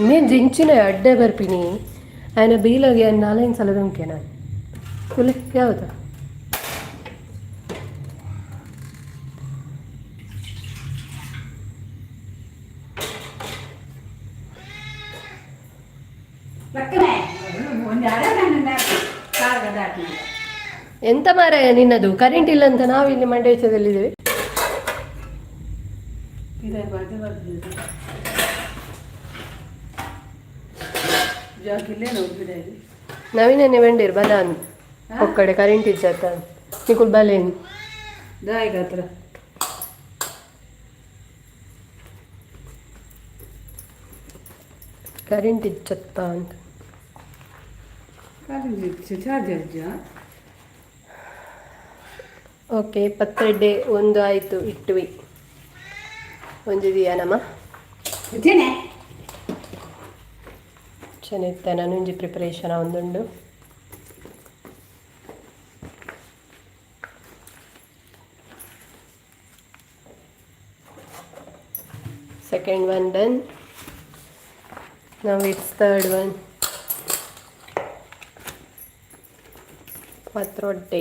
నేను జించిన ಅಡ್ಡೆ ಬರ್ಪಿನಿ ఆయన ಬೀಲಾಗಿ ನಾಲೈನ್ ಸಲ ದುಂಕೆ ನಾನು ಕುಲಿ ಯಾವ್ದು. ಲಕ್ಕನೆ ಒಂದು ಅರೆ ನನ್ನ ಕಾರ್ಗ ದಾಟಿನ. ಎಂತ ಮಾರಾಯ ನಿನ್ನದು? ಕರೆಂಟ್ ಇಲ್ಲ ಅಂತ ನಾವು ಇಲ್ಲಿ ಮಂಡೇಶದಲ್ಲಿದ್ದೇವೆ. ಇದೆ ಬರ್ದು ಬರ್ದು ಜಾಕಿಲ್ಲೇ ನೋಡ್ಬಿಡ. ನವೀನನ್ನೇ ವೆಂಡೀರ್ ಬದಾನ್ ಒಕ್ಕಡೆ ಕರೆಂಟ್ ಇಜ್ಜತ್ತ ನಿಕುಲ್ ಬಲೇನ್. ದಾಯಿಗ ಹತ್ರ. ಕರೆಂಟ್ ಇಜ್ಜತ್ತ ಅಂತ. ಚಾರ್ಜ್ ಅಜ್ಜ. ಓಕೆ, ಪತ್ರೊಡ್ಡೆ ಒಂದು ಆಯಿತು, ಇಟ್ಟುವಿ. ಒಂಜಿದೆಯಾ ನಮ್ಮ ಇದ್ದೇನೆ. ಚೆನ್ನಾಗಿತ್ತ ನಾನೊಂಜಿ ಪ್ರಿಪರೇಷನ್ ಒಂದುಂಡು. Second one done. Now it's third one. Patrode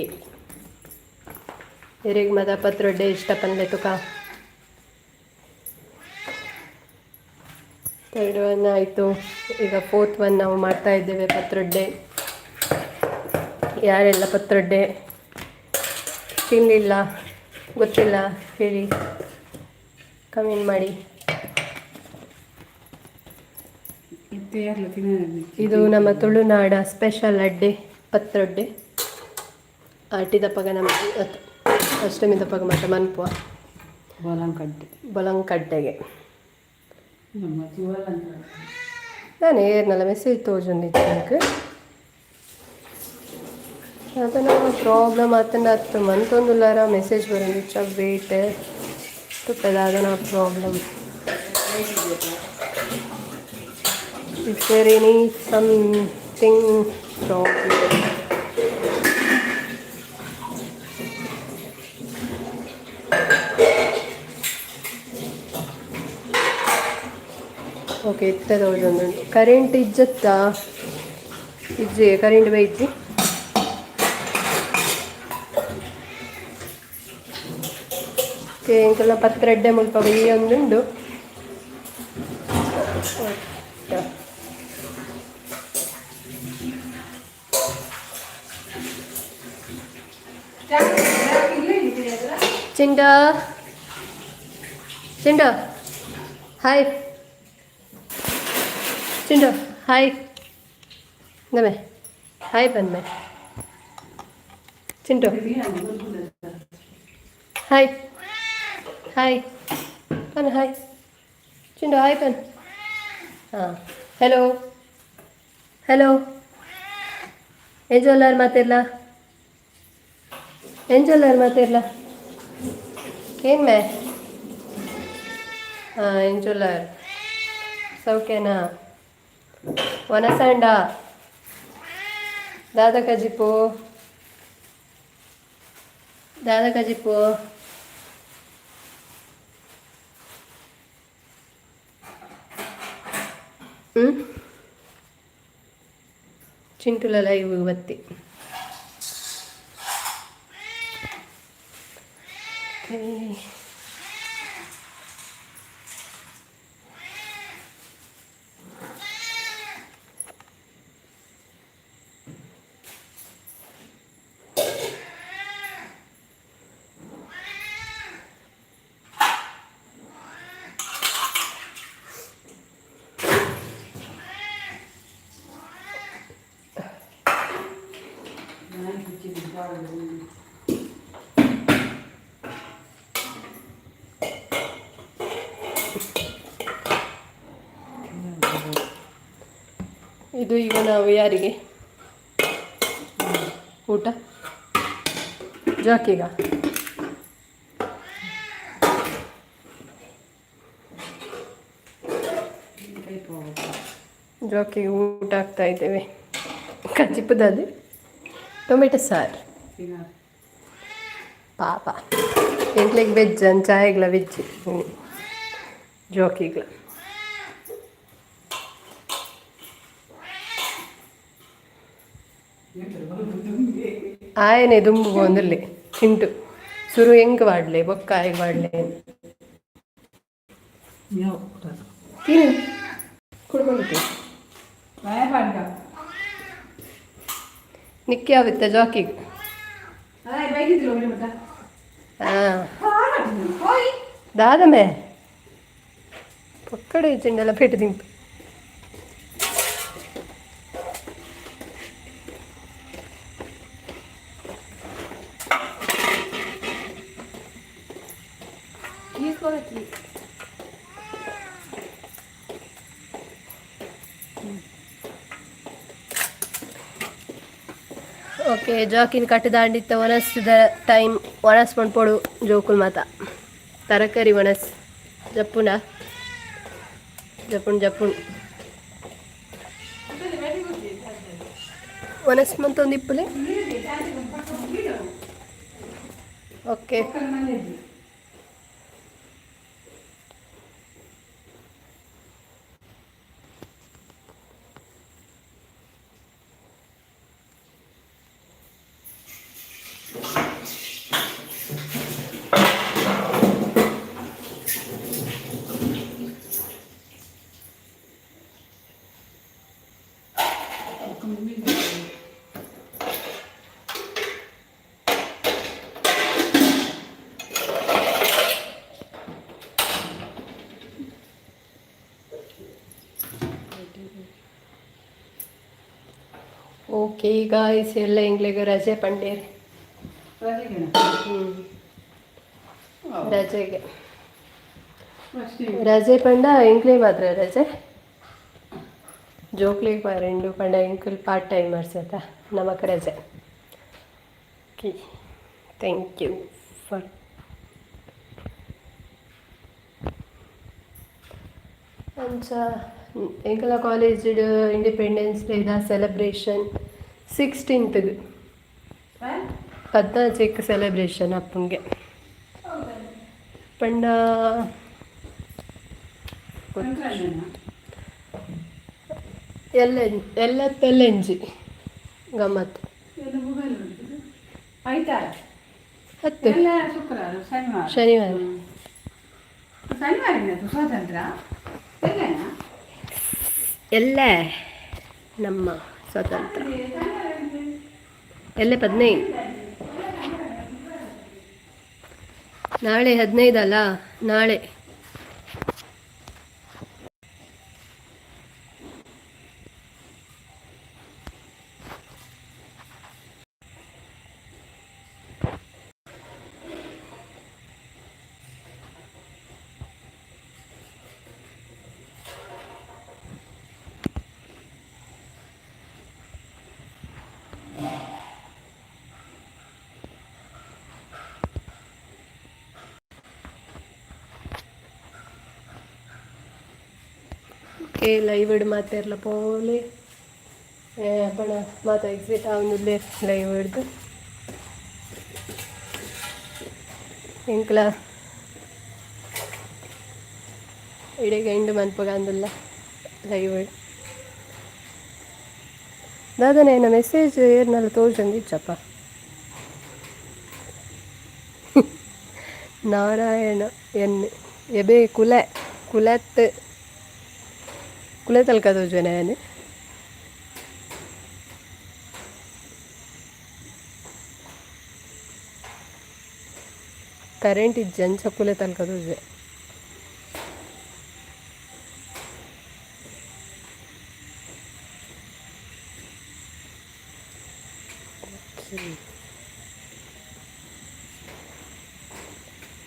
ಎರೆಗ್ ಮದ ಪತ್ರೊಡ್ಡೆ ಇಷ್ಟ ಪಂದೆ ತುಕ. ಥರ್ಡ್ ಒನ್ ಆಯಿತು, ಈಗ ಫೋರ್ತ್ ಒನ್ ನಾವು ಮಾಡ್ತಾ ಇದ್ದೇವೆ ಪತ್ರೊಡ್ಡೆ. ಯಾರೆಲ್ಲ ಪತ್ರೊಡ್ಡೆ ತಿನ್ನಲಿಲ್ಲ, ಗೊತ್ತಿಲ್ಲ ಹೇಳಿ, ಕಮೆಂಟ್ ಮಾಡಿ. ಇತ್ತೆ ಯಾರ್ಲ ತಿನ್ನ. ಇದು ನಮ್ಮ ತುಳುನಾಡ ಸ್ಪೆಷಲ್ ಅಡ್ಡೆ ಪತ್ರೊಡ್ಡೆ. ಆಟಿದಪ್ಪಗ ನಮ್ಮ ಅಷ್ಟಮಿ ದಪ್ಪಗ ಮಾತ್ರ ಮನ್ಪುವ. ಬೋಲಂಕಡ್ಡೆ. ಬೊಲಂಕಡ್ಡೆಗೆ. ನಮ್ಮ ಜೀವಲಂಕ. ನಾನು ಏರ್ನಲ್ಲ ಮೆಸೇಜ್ ತೋಜೊಂದಿತ್ತು. ಅದನ್ನ ಪ್ರಾಬ್ಲಮ್ ಆತಂಡ ಅತ್ತು ಮಂತೊಂದುಲ್ಲಾರ ಮೆಸೇಜ್ ಬರೋದು ವೇಟ್ ತುಪ್ಪದ ಅದನ್ನ problem. Is there any something problem? Okay, ಇತ್ತದ ಒಂದೊಂದು ಕರೆಂಟ್ ಇಜ್ಜತ್ತಾ ಇಜ್ಜಿ ಕರೆಂಟ್ ಬೈಜ್ಜಿ. ಓಕೆ, ಎಂಕಲ್ನ ಪತ್ರಡ್ಡೆ ಮುಲ್ಪ ಒಂದುಂಡು. Chintu Chintu hi Chintu hi ಇಂದಮೆ hi ಪನ್ಮೆ Chintu hi hi ಪನ್ hi Chintu hi ಪನ್. ಹಾಂ, ಹಲೋ ಹಲೋ. ಎಂಜೋಲ್ಲಾರ್ ಮಾತಿರ್ಲ? ಎಂಜೋಲ್ಲಾರ್ ಮಾತಿರ್ಲ? ಏನ್ ಮೇ? ಹಾಂ, ಎಂಜೋಲ್ಲಾರ್? ಸೌಖ್ಯನಾ? ವನಸಂಡ ದಾದ ಕಜಿಪು? ದಾದ ಕಜಿಪು? ಹ್ಞೂ, ಚಿಂಟುಲ ಲೈವ್ ಬತ್ತಿ. ಓಕೆ. ಇದು ಈಗ ನಾವು ಯಾರಿಗೆ ಊಟ? ಜಾಕಿಗ. ಜಾಕಿಗೆ ಊಟ ಹಾಕ್ತಾ ಇದ್ದೇವೆ. ಕಜಿಪುದಲ್ಲಿ ಟೊಮೆಟೊ ಸಾರು. ಪಾಪ, ಎಂಕ್ಲೆಗ್ ವೆಜ್ ಅಂಚಾಯಗ್ಲ ವೆಜ್, ಜಾಕಿಗ್ಲ. ಆಯನೆ ದುಂಬು ಒಂದುಲ್ಲೆ ಚಿಂಟು. ಸುರು ಎಂಕ್ ವಾಡ್ಲೆ, ಬೊಕ್ಕ ಆಯಗ್ ವಾಡ್ಲೆ. ತಿನ್ನು, ಕುಡ್ಕೊಂಡು. ನಿಕ್ಕೆ ಯಾವಿತ್ತ ಜಾಕಿಗೆ? ಹಾಂ, ದಾದಮೆ ಪಕ್ಕಡೆ ಚೆಂಡೆಲ್ಲ ಪೇಟೆ ತಿಂತು. Okay, ಜಾಕಿನ ಕಟ್ಟದಾಂಡಿತ್ತ ಒಣಸ್ದ time. ಒಣಸ್ ಪಣ್ಪೊಡು ಜೋಕುಲ್ ಮಾತ. ತರಕಾರಿ ಒಣಸ್ ಜಪ್ಪುನ ಜಪ್ಪುಣ್ ಜಪ್ಪುಣ್ ಒಣಸ್ ಮಂತೊಂದು ಇಪ್ಪುಲೆ. ಓಕೆ. ಓಕೆ ಗಾಯ್ಸ್, ಎಲ್ಲ ಎಂಗ್ಲಿಗೆ ರಜೆ ಪಂಡೇರ್. ರಜೆಗೆ ರಜೆ ಪಂಡ ಎಂಕ್ಲೆ ಮಾತ್ರ ರಜೆ, ಜೋಕ್ಲಿಗೆ ಪರೆಂಡು ಪಂಡ ಎಂಕುಲ್ ಪಾರ್ಟ್ ಟೈಮರ್ಸ್ ಆತ, ನಮಕ್ ರಜೆ. ಓಕೆ, thank you for ಅಂಚ. ಎಂಕಲ ಕಾಲೇಜ್ ಇಂಡಿಪೆಂಡೆನ್ಸ್ ಡೇದ ಸೆಲೆಬ್ರೇಷನ್ 16ತ್‌ಗ್. 14ಕ್ಕೆ ಸೆಲೆಬ್ರೇಷನ್ ಅಪ್ಪಂಗೆ ಪಂಡ. ಎಲ್ಲ ಎಲ್ಲ ತೆಲ್ಲೆಂಜಿ ಗಮ್ಮತ್. 10. ಶನಿವಾರ. ಸ್ವಾತಂತ್ರ್ಯ. ಎಲ್ಲ ನಮ್ಮ ಸ್ವಾತಂತ್ರ್ಯ ಎಲ್ಲ 15. ನಾಳೆ 15 ಅಲ್ಲ, ನಾಳೆ. ಓಕೆ, ಲೈವ್ ಮಾತೆರ್ಲ ಪೋಲೆ ಅಪ್ಪಣ ಮಾತ ಎಕ್ಸಿಟ್ ಆವೊಂದುಲ್ಲೆರ್ ಲೈವ್ ಹಿಡ್ದು. ಎಂಕ್ಲ ಇಡೆಗ್ ಎಂಡ್ ಮನ್ಪುಗ ಅಂದುಲ್ಲ ಲೈವ್. ದಾದನ ಎನ್ನ ಮೆಸೇಜ್ ಏರ್ನಲ ತೋಜೊಂದಿಜ್ಜಪ್ಪ. ನಾರಾಯಣ ಎನ್ ಎಬೆ ಕುಲೆ ಕುಲೆತ್ ಕುಲೆ ತಲ್ಕ ತೋಜುವೆನ ಯಾನ್. ಕರೆಂಟ್ ಇಜ್ಜಿ, ಅಂಚ ಕುಲೆ ತಲ್ಕ ತೋಜುವೆ.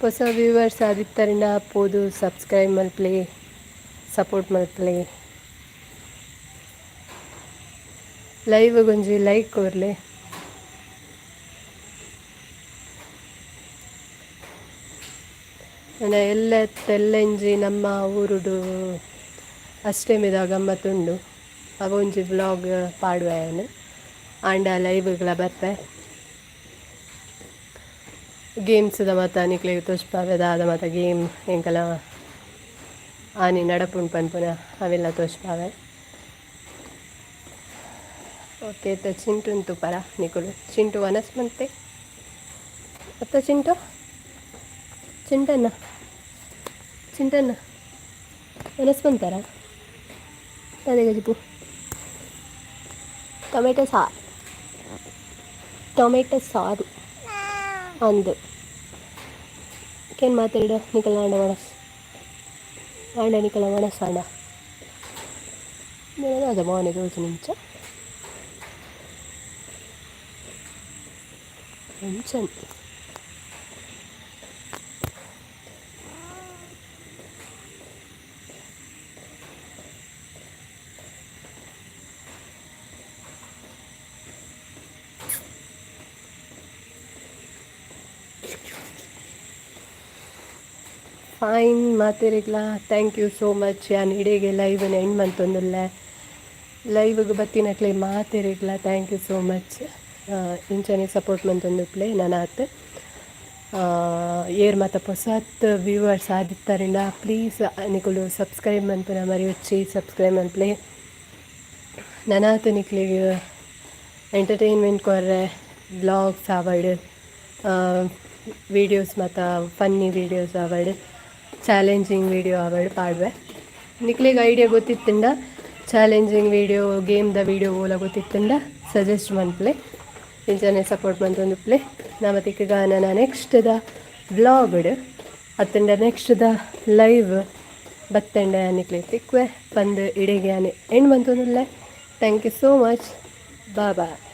ಹೊಸ ವ್ಯೂವರ್ಸ್ ಆದಿತ್ತರಿಂಡ ಪೋದು ಸಬ್ಸ್ಕ್ರೈಬ್ ಮಲ್ಪಲೆ, ಸಪೋರ್ಟ್ ಮಲ್ಪಲೆ. ಲೈವ್ ಒಂಜಿ ಲೈಕ್ ಕೊರ್ಲೆ. ನನ ಎಲ್ಲ ತೆಲ್ಲೆಂಜಿ ನಮ್ಮ ಊರುಡು ಅಷ್ಟೆಮಿದ ಗಮ್ಮತ್ತುಂಡು. ಅವೊಂಜಿ ವ್ಲಾಗ್ ಪಾಡುವೆ ಯಾನ್. ಆಂಡ ಲೈವ್ಗಳ ಬರ್ಪೆ. ಗೇಮ್ಸ್ದ ಮಾತ ನಿಕ್ಲೆಗ್ ತೋಜ್ಪಾವೆ. ದಾದ ಮಾತ ಗೇಮ್ ಎಂಕಲ ಆನಿ ನಡಪುಂಡು ಪನ್ಪುನ ಅವೆಲ್ಲ ತೋಜ್ಪಾವೆ. ಓಕೆ, ಇತ್ತೆ ಚಿಂಟುನ್ ತೂಪರ ನಿಕುಲು. ಚಿಂಟು ವನಸ್ ಮಂತೆ ಅತ್ತ ಚಿಂಟು? ಚಿಂಟಣ್ಣ, ಚಿಂಟಣ್ಣ, ವನಸ್ ಮಂತಾರ? ದಾದ ಗಜಿಪು? ಟೊಮೆಟೊ ಸಾರು, ಟೊಮೆಟೊ ಸಾರು ಅಂದ್. ಕೇನ್ ಮಾತೆರ್ಡ ನಿಕಲ್ನ ಆಂಡ ವಣಸ್ ಆಂಡ, ನಿಕಲ್ನ ವಣಸ್ ಆಂಡ ದಾದ ಮೋನೆ ತೋಜುನಿಂಚ ಅಂಚನೆ. ಫೈನ್, ಮಾತೆರೆಗ್ಲಾ thank you so much. ಯಾನ್ ಇಡೆಗೆ ಲೈವ್ ಎಂಡ್ ಮಂತೊಂದುಲ್ಲೆ. ಲೈವ್ಗ್ ಬತ್ತಿನಕ್ಲೆ ಮಾತೆರೆಗ್ಲಾ thank you so much. ಇಂಚನೆ ಸಪೋರ್ಟ್ ಮಂತೊಂದುಪ್ಪುಲೆ ನನಾತ್. ಏರ್ ಮಾತ ಪೊಸತ್ ವ್ಯೂವರ್ಸ್ ಆದಿತ್ತರಿಂಡ ಪ್ಲೀಸ್ ನಿಕುಲು ಸಬ್ಸ್ಕ್ರೈಬ್ ಮನ್ಪುನ ಮರಿಯೊಚ್ಚಿ, ಸಬ್ಸ್ಕ್ರೈಬ್ ಮನ್ಪುಲೆ. ನನಾತ್ ನಿಕ್ಲೆಗ್ ಎಂಟರ್ಟೈನ್ಮೆಂಟ್ ಕೊರ್ರೆ ವ್ಲಾಗ್ಸ್ ಆವಡ್, ವೀಡಿಯೋಸ್ ಮಾತ, ಫನ್ನಿ ವೀಡಿಯೋಸ್ ಆವಡ್, ಚಾಲೆಂಜಿಂಗ್ ವೀಡಿಯೋ ಆವಡ್ ಪಾಡುವೆ. ನಿಕ್ಲೆಗ್ ಐಡಿಯಾ ಗೊತ್ತಿತ್ತುಂಡ, ಚಾಲೆಂಜಿಂಗ್ ವೀಡಿಯೋ, ಗೇಮ್ದ ವೀಡಿಯೋ ಓಲ ಗೊತ್ತಿತ್ತುಂಡ ಸಜೆಸ್ಟ್ ಮನ್ಪುಲೆ. ಇಂಚನೆ ಸಪೋರ್ಟ್ ಮಂತೊಂದುಪ್ಪುಲೆ. ನಮ ತಿಕ್ಕುಗ ನನ ನೆಕ್ಸ್ಟ್ದ ವ್ಲಾಗ್ಡ್ ಅತ್ತಂಡ ನೆಕ್ಸ್ಟ್ದ ಲೈವ್ ಬತ್ತಂಡ ನಿಕ್ಲೆಗ್ ತಿಕ್ಕುವೆ ಪಂದ್ ಇಡೆಗೆ ಯಾನ್ and ಮಂತೊಂದುಲ್ಲೆ. Thank you so much, bye bye.